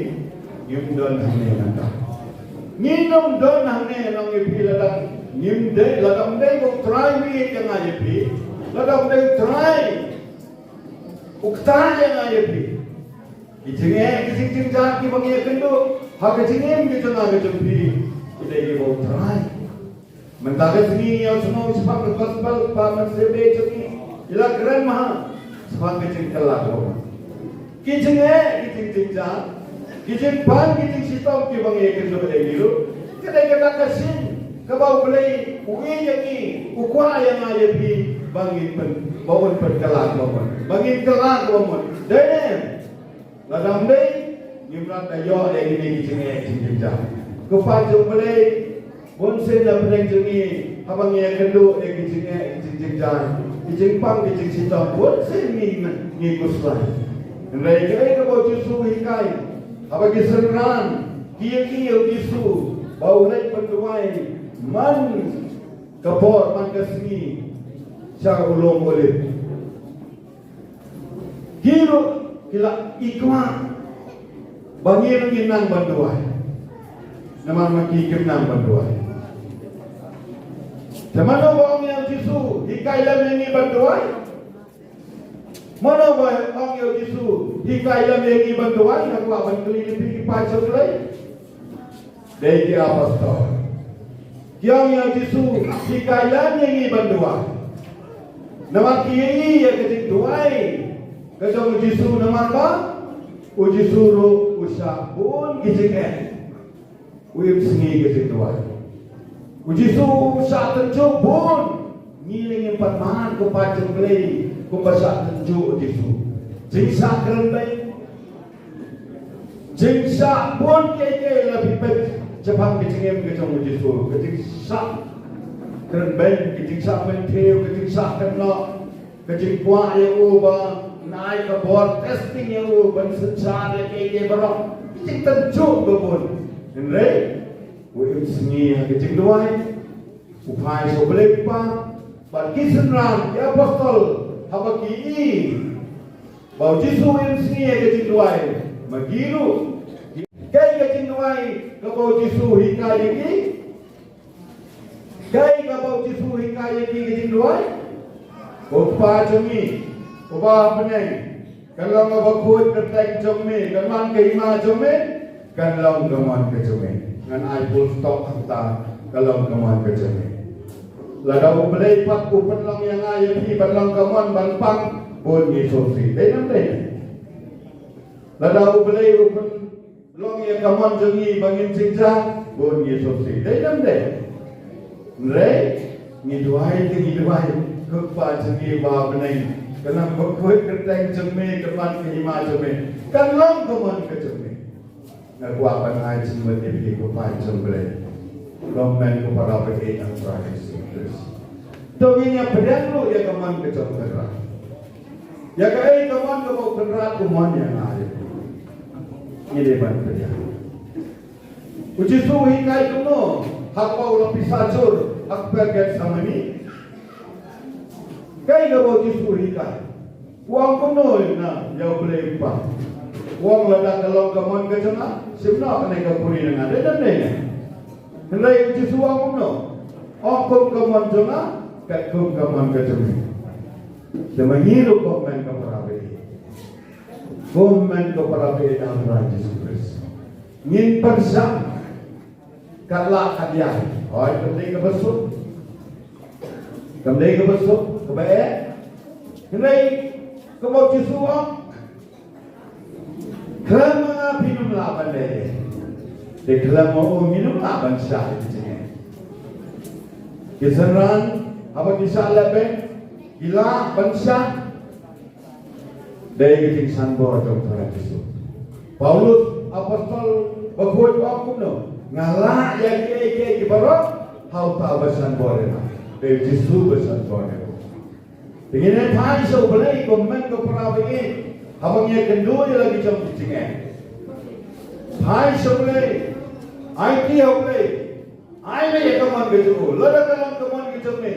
ngim don hangne mynta. Ngin ym don hangne, ngan ong ïa phi, lada ngim dei, lada ym dei ba U Trai u ïeit ïa nga ïa phi, lada ym dei U Trai u ktah ïa nga ïa phi, ki jingeh ki jingjynjar kiba ngi ïakynduh ha ka jingim ka jong nga ka jong phi, ki dei kiba U Trai Mynta ka sngi ngi ïa sngewthuh shaphang ka gospel ba mynsiem jong ngi. Ïa la kren ma shaphang ka jingkylla ka bamut. Ki jingeh, ki jingjynjar, ki jingpang, ki jingshitom kiba ngi ïakynduh ïa ngi ruh. Ka dei kata ka sien kaba U Blei u ïeit ïa ngi, u kwah ïa nga ïa phi ba ngin pyn, ba un pynkylla ka bamut, ba ngin kylla ka bamut. Dei ne em? Lada ym dei, ngim lah da ïoh ïa kine ki jingeh jingjynjar. Ko paid jong U Blei, bun sien na pdeng jong ngi, haba ngi ïakynduh ïa ki jingeh jingjynjar, ki jingpang ki jingshitom, bun sien ngi, ngi khuslai. Hynrei kaei kaba U Jisu u hikai, haba ki synran ki ïa ki ïa U Jisu ba u leit ban duwai man ka por, man ka sngi sha u lum Olib. Ki ruh ki la, ki kwah ba ngi ruh ngin nang ban duwai. Namar ma ki kim nang ban duwai. Te mano ba ong ïa U Jisu, hikai lem ïa ngi ban duwai? Mano ba ong ïa U Jisu, hikai lem ïa ngi ban duwai? Nga kwah ban kylli ïa phi ki paid jong U Blei. Dei ki apostol. Ki ong ïa U Jisu, hikai lem ïa ngi ban duwai. Namar ki ïohi ïa ka jingduwai ka jong U Jisu, namar ba U Jisu ruh u shah bun ki jingeh, u im sngi ka jingduwai. U Jisu u shah tynjuh bun. Ngi lei ngim pat mad ko paid jong U Blei kumba shah tynjuh U Jisu. Jingshah kren beiñ, jingshah bun kiei kiei, la phi peit shaphang ka jingim ka jong U Jisu. Ka jingshah kren beiñ, ka jingshah mynthiew, ka jingshah kynnoh, ka jingkwah ïa u ban ai ka bor, testing ïa u ban synshar ïa kiei kiei baroh. Ka jingtynjuh ba bun. Hynrei u im sngi ha ka jingduwai. U phai sha U Blei Kpa bad ki synran, ki apostol, haba ki ïohi ba U Jisu u im sngi ha ka jingduwai, ma ki ruh. Kaei ka jingduwai kaba U Jisu u hikai ïa ki? Kaei kaba U Jisu u hikai ïa ki ka jingduwai? Ko Kpa jong ngi uba ha bneng, kan long kaba khuid kyrteng jong me, kan man ka hima jong me, kan long ka mon ka jong me. Ngan ai full stop hangta, kan long ka mon ka jong me. Lada U Blei pat u pynlong ïa nga ïa phi ban long ka mon ban pang, bun ngi sngewsih. Dei ne ym dei? Lada U Blei u pynlong ïa ka mon jong ngi ba ngin jynjar, bun ngi sngewsih. Dei ne ym dei? Hynrei ngi duwai te ngi duwai, ko Kpa jong ngi ba ha bneng, kan long khuid kyrteng jong me, kan man ka hima jong me, kan long ka mon ka jong me. Nga kwah ban ai jingmut ïa phi ko paid jong U Blei, ko hynmen ko para bangeit ha U Trai Jisu Khrist. To ngin ïa pdiang ruh ïa ka mon ka jong U Kynrad. Ïa kaei ka mon kaba U Kynrad u mon ïa nga ïa phi? Ngi dei ban pdiang. U Jisu u hikai kumno ha kaba u la pisa jur ha kper Gethsemane? Kaei kaba U Jisu u hikai? U ong kumno ïa U Blei Kpa? U ong lada ka long ka mon ka jong nga, shim noh kane ka khuri na nga. Dei ne ym dei? Hynrei U Jisu u ong kumno? Ym kum ka mon jong nga, kat kum ka mon ka jong me. Te ma ngi ruh ko hynmen ko para bangeit, ko hynmen ko para bangeit ha U Trai Jisu Khrist, ngin pyrshang kat lah kat ïai. Hooid, kam dei kaba suk, kam dei kaba suk, kaba eh. Hynrei kumba U Jisu u ong, khlem ma nga phin ym lah ban leh ei. Te khlem ma u ngin ym lah ban shah ïa ki jingeh. Ki synran haba ki shah leh beiñ, ki lah ban shah. Dei ka jingsanbor jong U Trai Jisu. Paulus apostol bakhuid u ong kumno? Nga lah ïa kiei kiei ki baroh ha uta uba sanbor ïa nga. Dei U Jisu uba sanbor ïa u. Te ngin ïa phai sha U Blei ko hynmen ko para bangeit, haba ngi ïakynduh ïa la ki jong ki jingeh. Phai sha U Blei. Aiti ha U Blei. Ai me ïa ka mon ka jong u. Lada ka long ka mon ka jong me,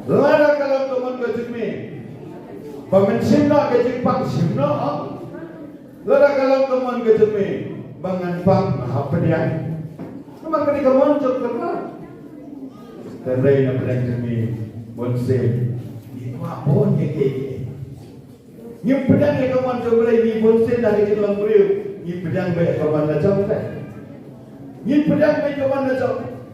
lada ka long ka mon ka jong me ba men shim noh ka jingpang, shim noh. Lada ka long ka mon ka jong me ba ngan pang, nga hap pdiang. Namar kane ka mon jong ka Kynrad. Hynrei na pdeng jong ngi bun sien ngi kwah bun ïa kiei kiei. Ngim pdiang ïa ka mon jong U Blei, ngi bun sien na ka jinglong briew ngi pdiang beit ïa ka mon la jong te. Ngi pdiang beit ïa ka mon la jong.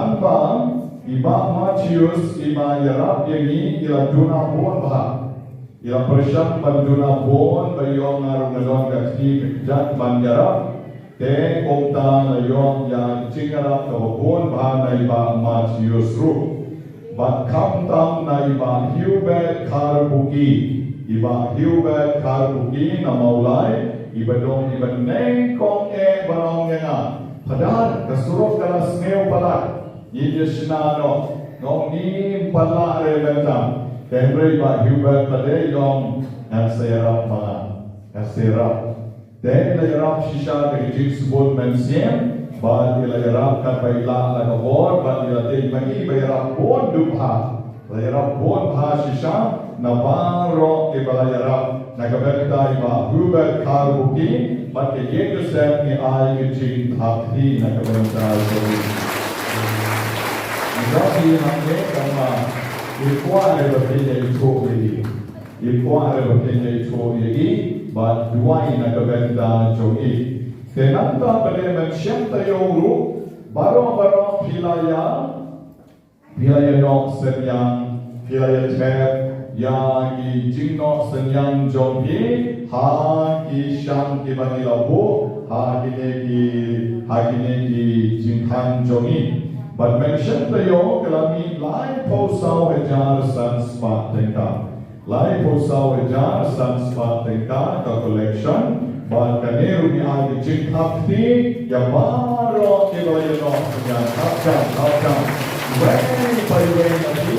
Tang ba i Bah Matthews iba ïarap ïa ngi i la duna bun bha. I la pyrshang ban duna bun ba ïoh nga ruh nga don ka kti ka kjat ban ïarap. Te kumta la ïoh ïa ka jingïarap kaba bun bha na i Bah Matthews ruh. Bad khamtam na i Bah Hubert Kharbuki. I Bah Hubert Kharbuki na Mawlai iba dong iba nyngkong eh ban ong ïa nga, pha don ka surok ka la sniew palat. Ngi ïa shna noh, ngin ym pat lah re mynta. Hynrei Bah Hubert pat i ong, ngan sa ïarap ma nga, ngan sa ïarap. Te i la ïarap shisha da ka jingsbun mynsiem, bad i la ïarap katba i lah na ka bor, bad i la dei ma ngi ba ïarap bun duh bha. La ïarap bun bha shisha na baroh kiba la ïarap, na ka bynta i Bah Hubert Kharbuki, bad ka ïing ka sem ngi ai ka jingthap kti na ka bynta jong i. Jong i hangne, tang ba i kwah re ba phin ïa ithuh ïa i. I kwah re ba phin ïa ithuh ïa i bad duwai na ka bynta jong i. Te nangta pat de, men shem taïew ruh, baroh baroh phi la ïa, phi la ïa noh synñiang, phi la ïa thep ïa ki jingnoh synñiang jong phi ha ki shang kiba ngi la buh ha kine ki, ha kine ki jingkhang jong ngi. Bad men shem taïew ka la mih laiphew saw hajar san spah tyngka. Laiphew saw hajar san spah tyngka ka collection. Bad kane ruh ngi ai ka jingthap kti ïa baroh kiba la ïa noh synñiang. Thap jam, thap jam. Iwei pa iwei na phi,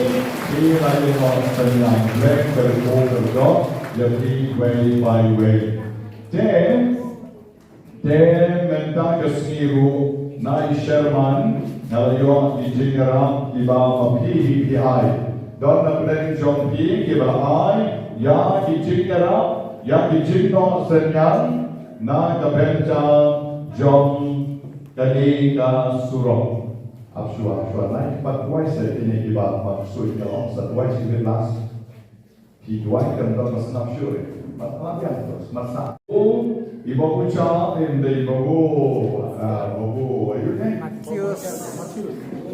phi la ïa noh synñiang. Khlem kyrkhu kyrdoh ïa phi iwei pa iwei. Te Te mynta ka sngi ruh, na i Sherman nga la ïoh ki jingïarap kiba ma phi hi phi ai. Don na pdeng jong phi kiba la ai ïa ki jingïarap, ïa ki jingnoh synñiang na ka bynta jong kane ka surok. Ap shuwa, ap shuwa, nai pat duwai sa ïa kine kiba ma ksuid ka long sa duwai sa ïa last. Ki duwai kan don ba sngap shuh. Mat mat ïa tu, mat sa. Oh, i babu cha, em dei babu. Ah, babu, ayu ne? Matheus.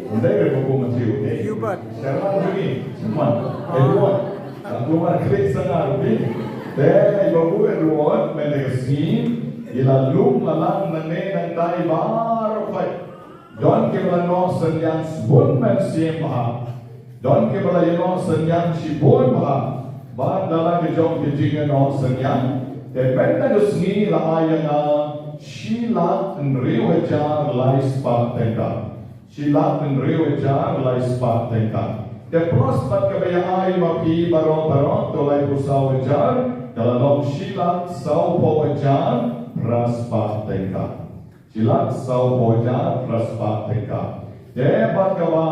Em dei re babu Matheus ne? Hubert. Sherman tu ni, Sherman. Ah. Edward. Aku mar klik sangar ni. Te i babu Edward, men dei ka sngi. I la lum la lang nangne nangta i baroh khoit. Don kiba la ïa noh synñiang shibun mynsiem bha. Don kiba la ïa noh synñiang shibun bha. Bad da la ka jong ka jingïa noh synñiang, te mynta ka sngi la ai ïa nga shi lak hynriew hajar lai spah tyngka. Shi lak hynriew hajar lai spah tyngka. Te plus bad kaba ïa ai ma phi baroh baroh, to laiphew saw hajar, ka la long shi lak sawphew hajar phra spah tyngka. Shi lak sawphew hajar phra spah tyngka. Te bad kaba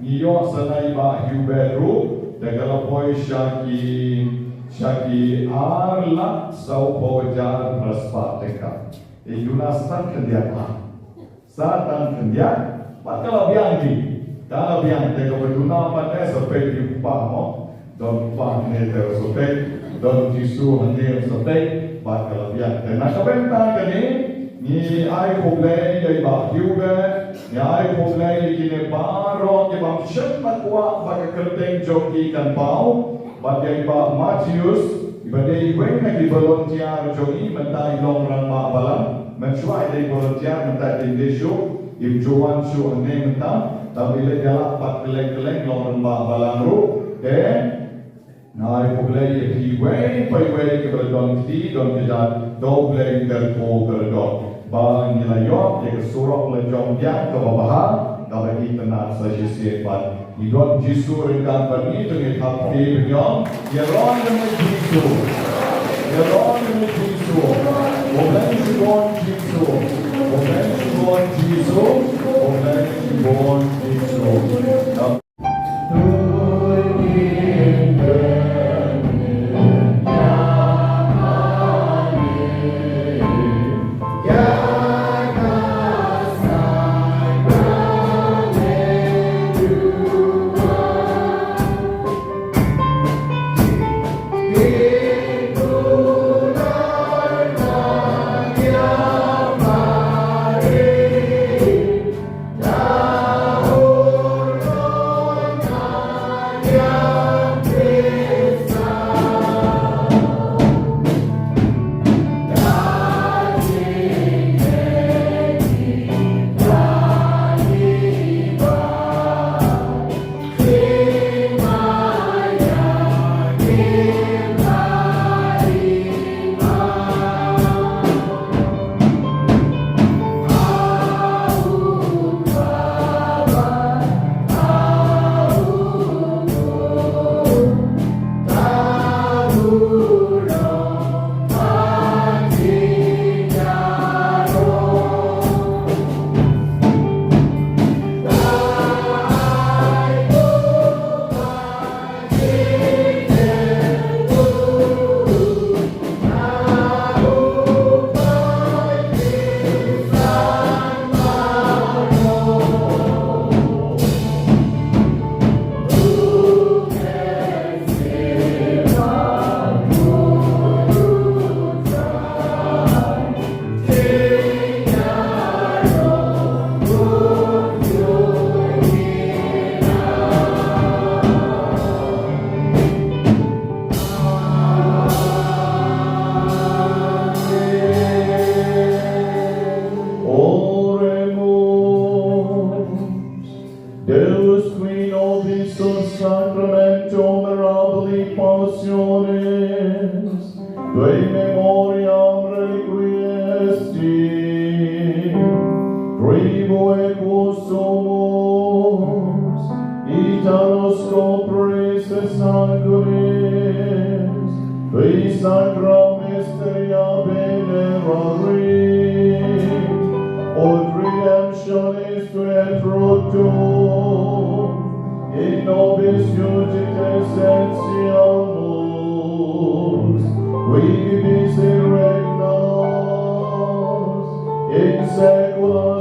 ngi ïoh sa na i bah Hubert ruh, te ka la poi sha ki, sha ki ar lak sawphew hajar phra spah tyngka. Te ïa u na sa tang khyndiat, ah. Sa tang khyndiat, bad ka la biang ki. Ka la biang, te kaba duna pat te sa peit ïa u kpa mo. Don kpa hangne te sa peit, don Jisu hangne sa peit, bad ka la biang. Te na ka bynta kane, ngi ai khublei ïa i bah Hubert, ngi ai khublei ïa kine baroh kiba ym shym la kwah ba ka kyrteng jong ki kan paw, bad ïa i bah Matheus, iba dei iwei na ki volunteer jong ngi mynta i long rangbah balang, mynshuwa i dei volunteer mynta i dei shuh, im ju wan shuh hangne mynta, tang ba i leit ïalap pat kylleng kylleng long rangbah balang ruh, te Nga ai khublei ïa phi iwei pa iwei kiba la don kti don kjat, to U Blei un kyrkhu kyrdoh. Ba ngi la ïoh ïa ka surok la jong biang kaba bha, kaba itynnad sa shisien pat. Ngi don Jisu ryngkat bad ngi, to ngin thap kti bnion. Ïaroh ïa ngi Jisu. Ïaroh ïa ngi Jisu. U Blei shibun Jisu. U Blei shibun Jisu. U Blei shibun Jisu. Nos copres sanguinis, vi sacra mysteria venerari, ut redemptionis tuae pro tuum, in nobis judice sentiamus, qui vivis et regnas in saecula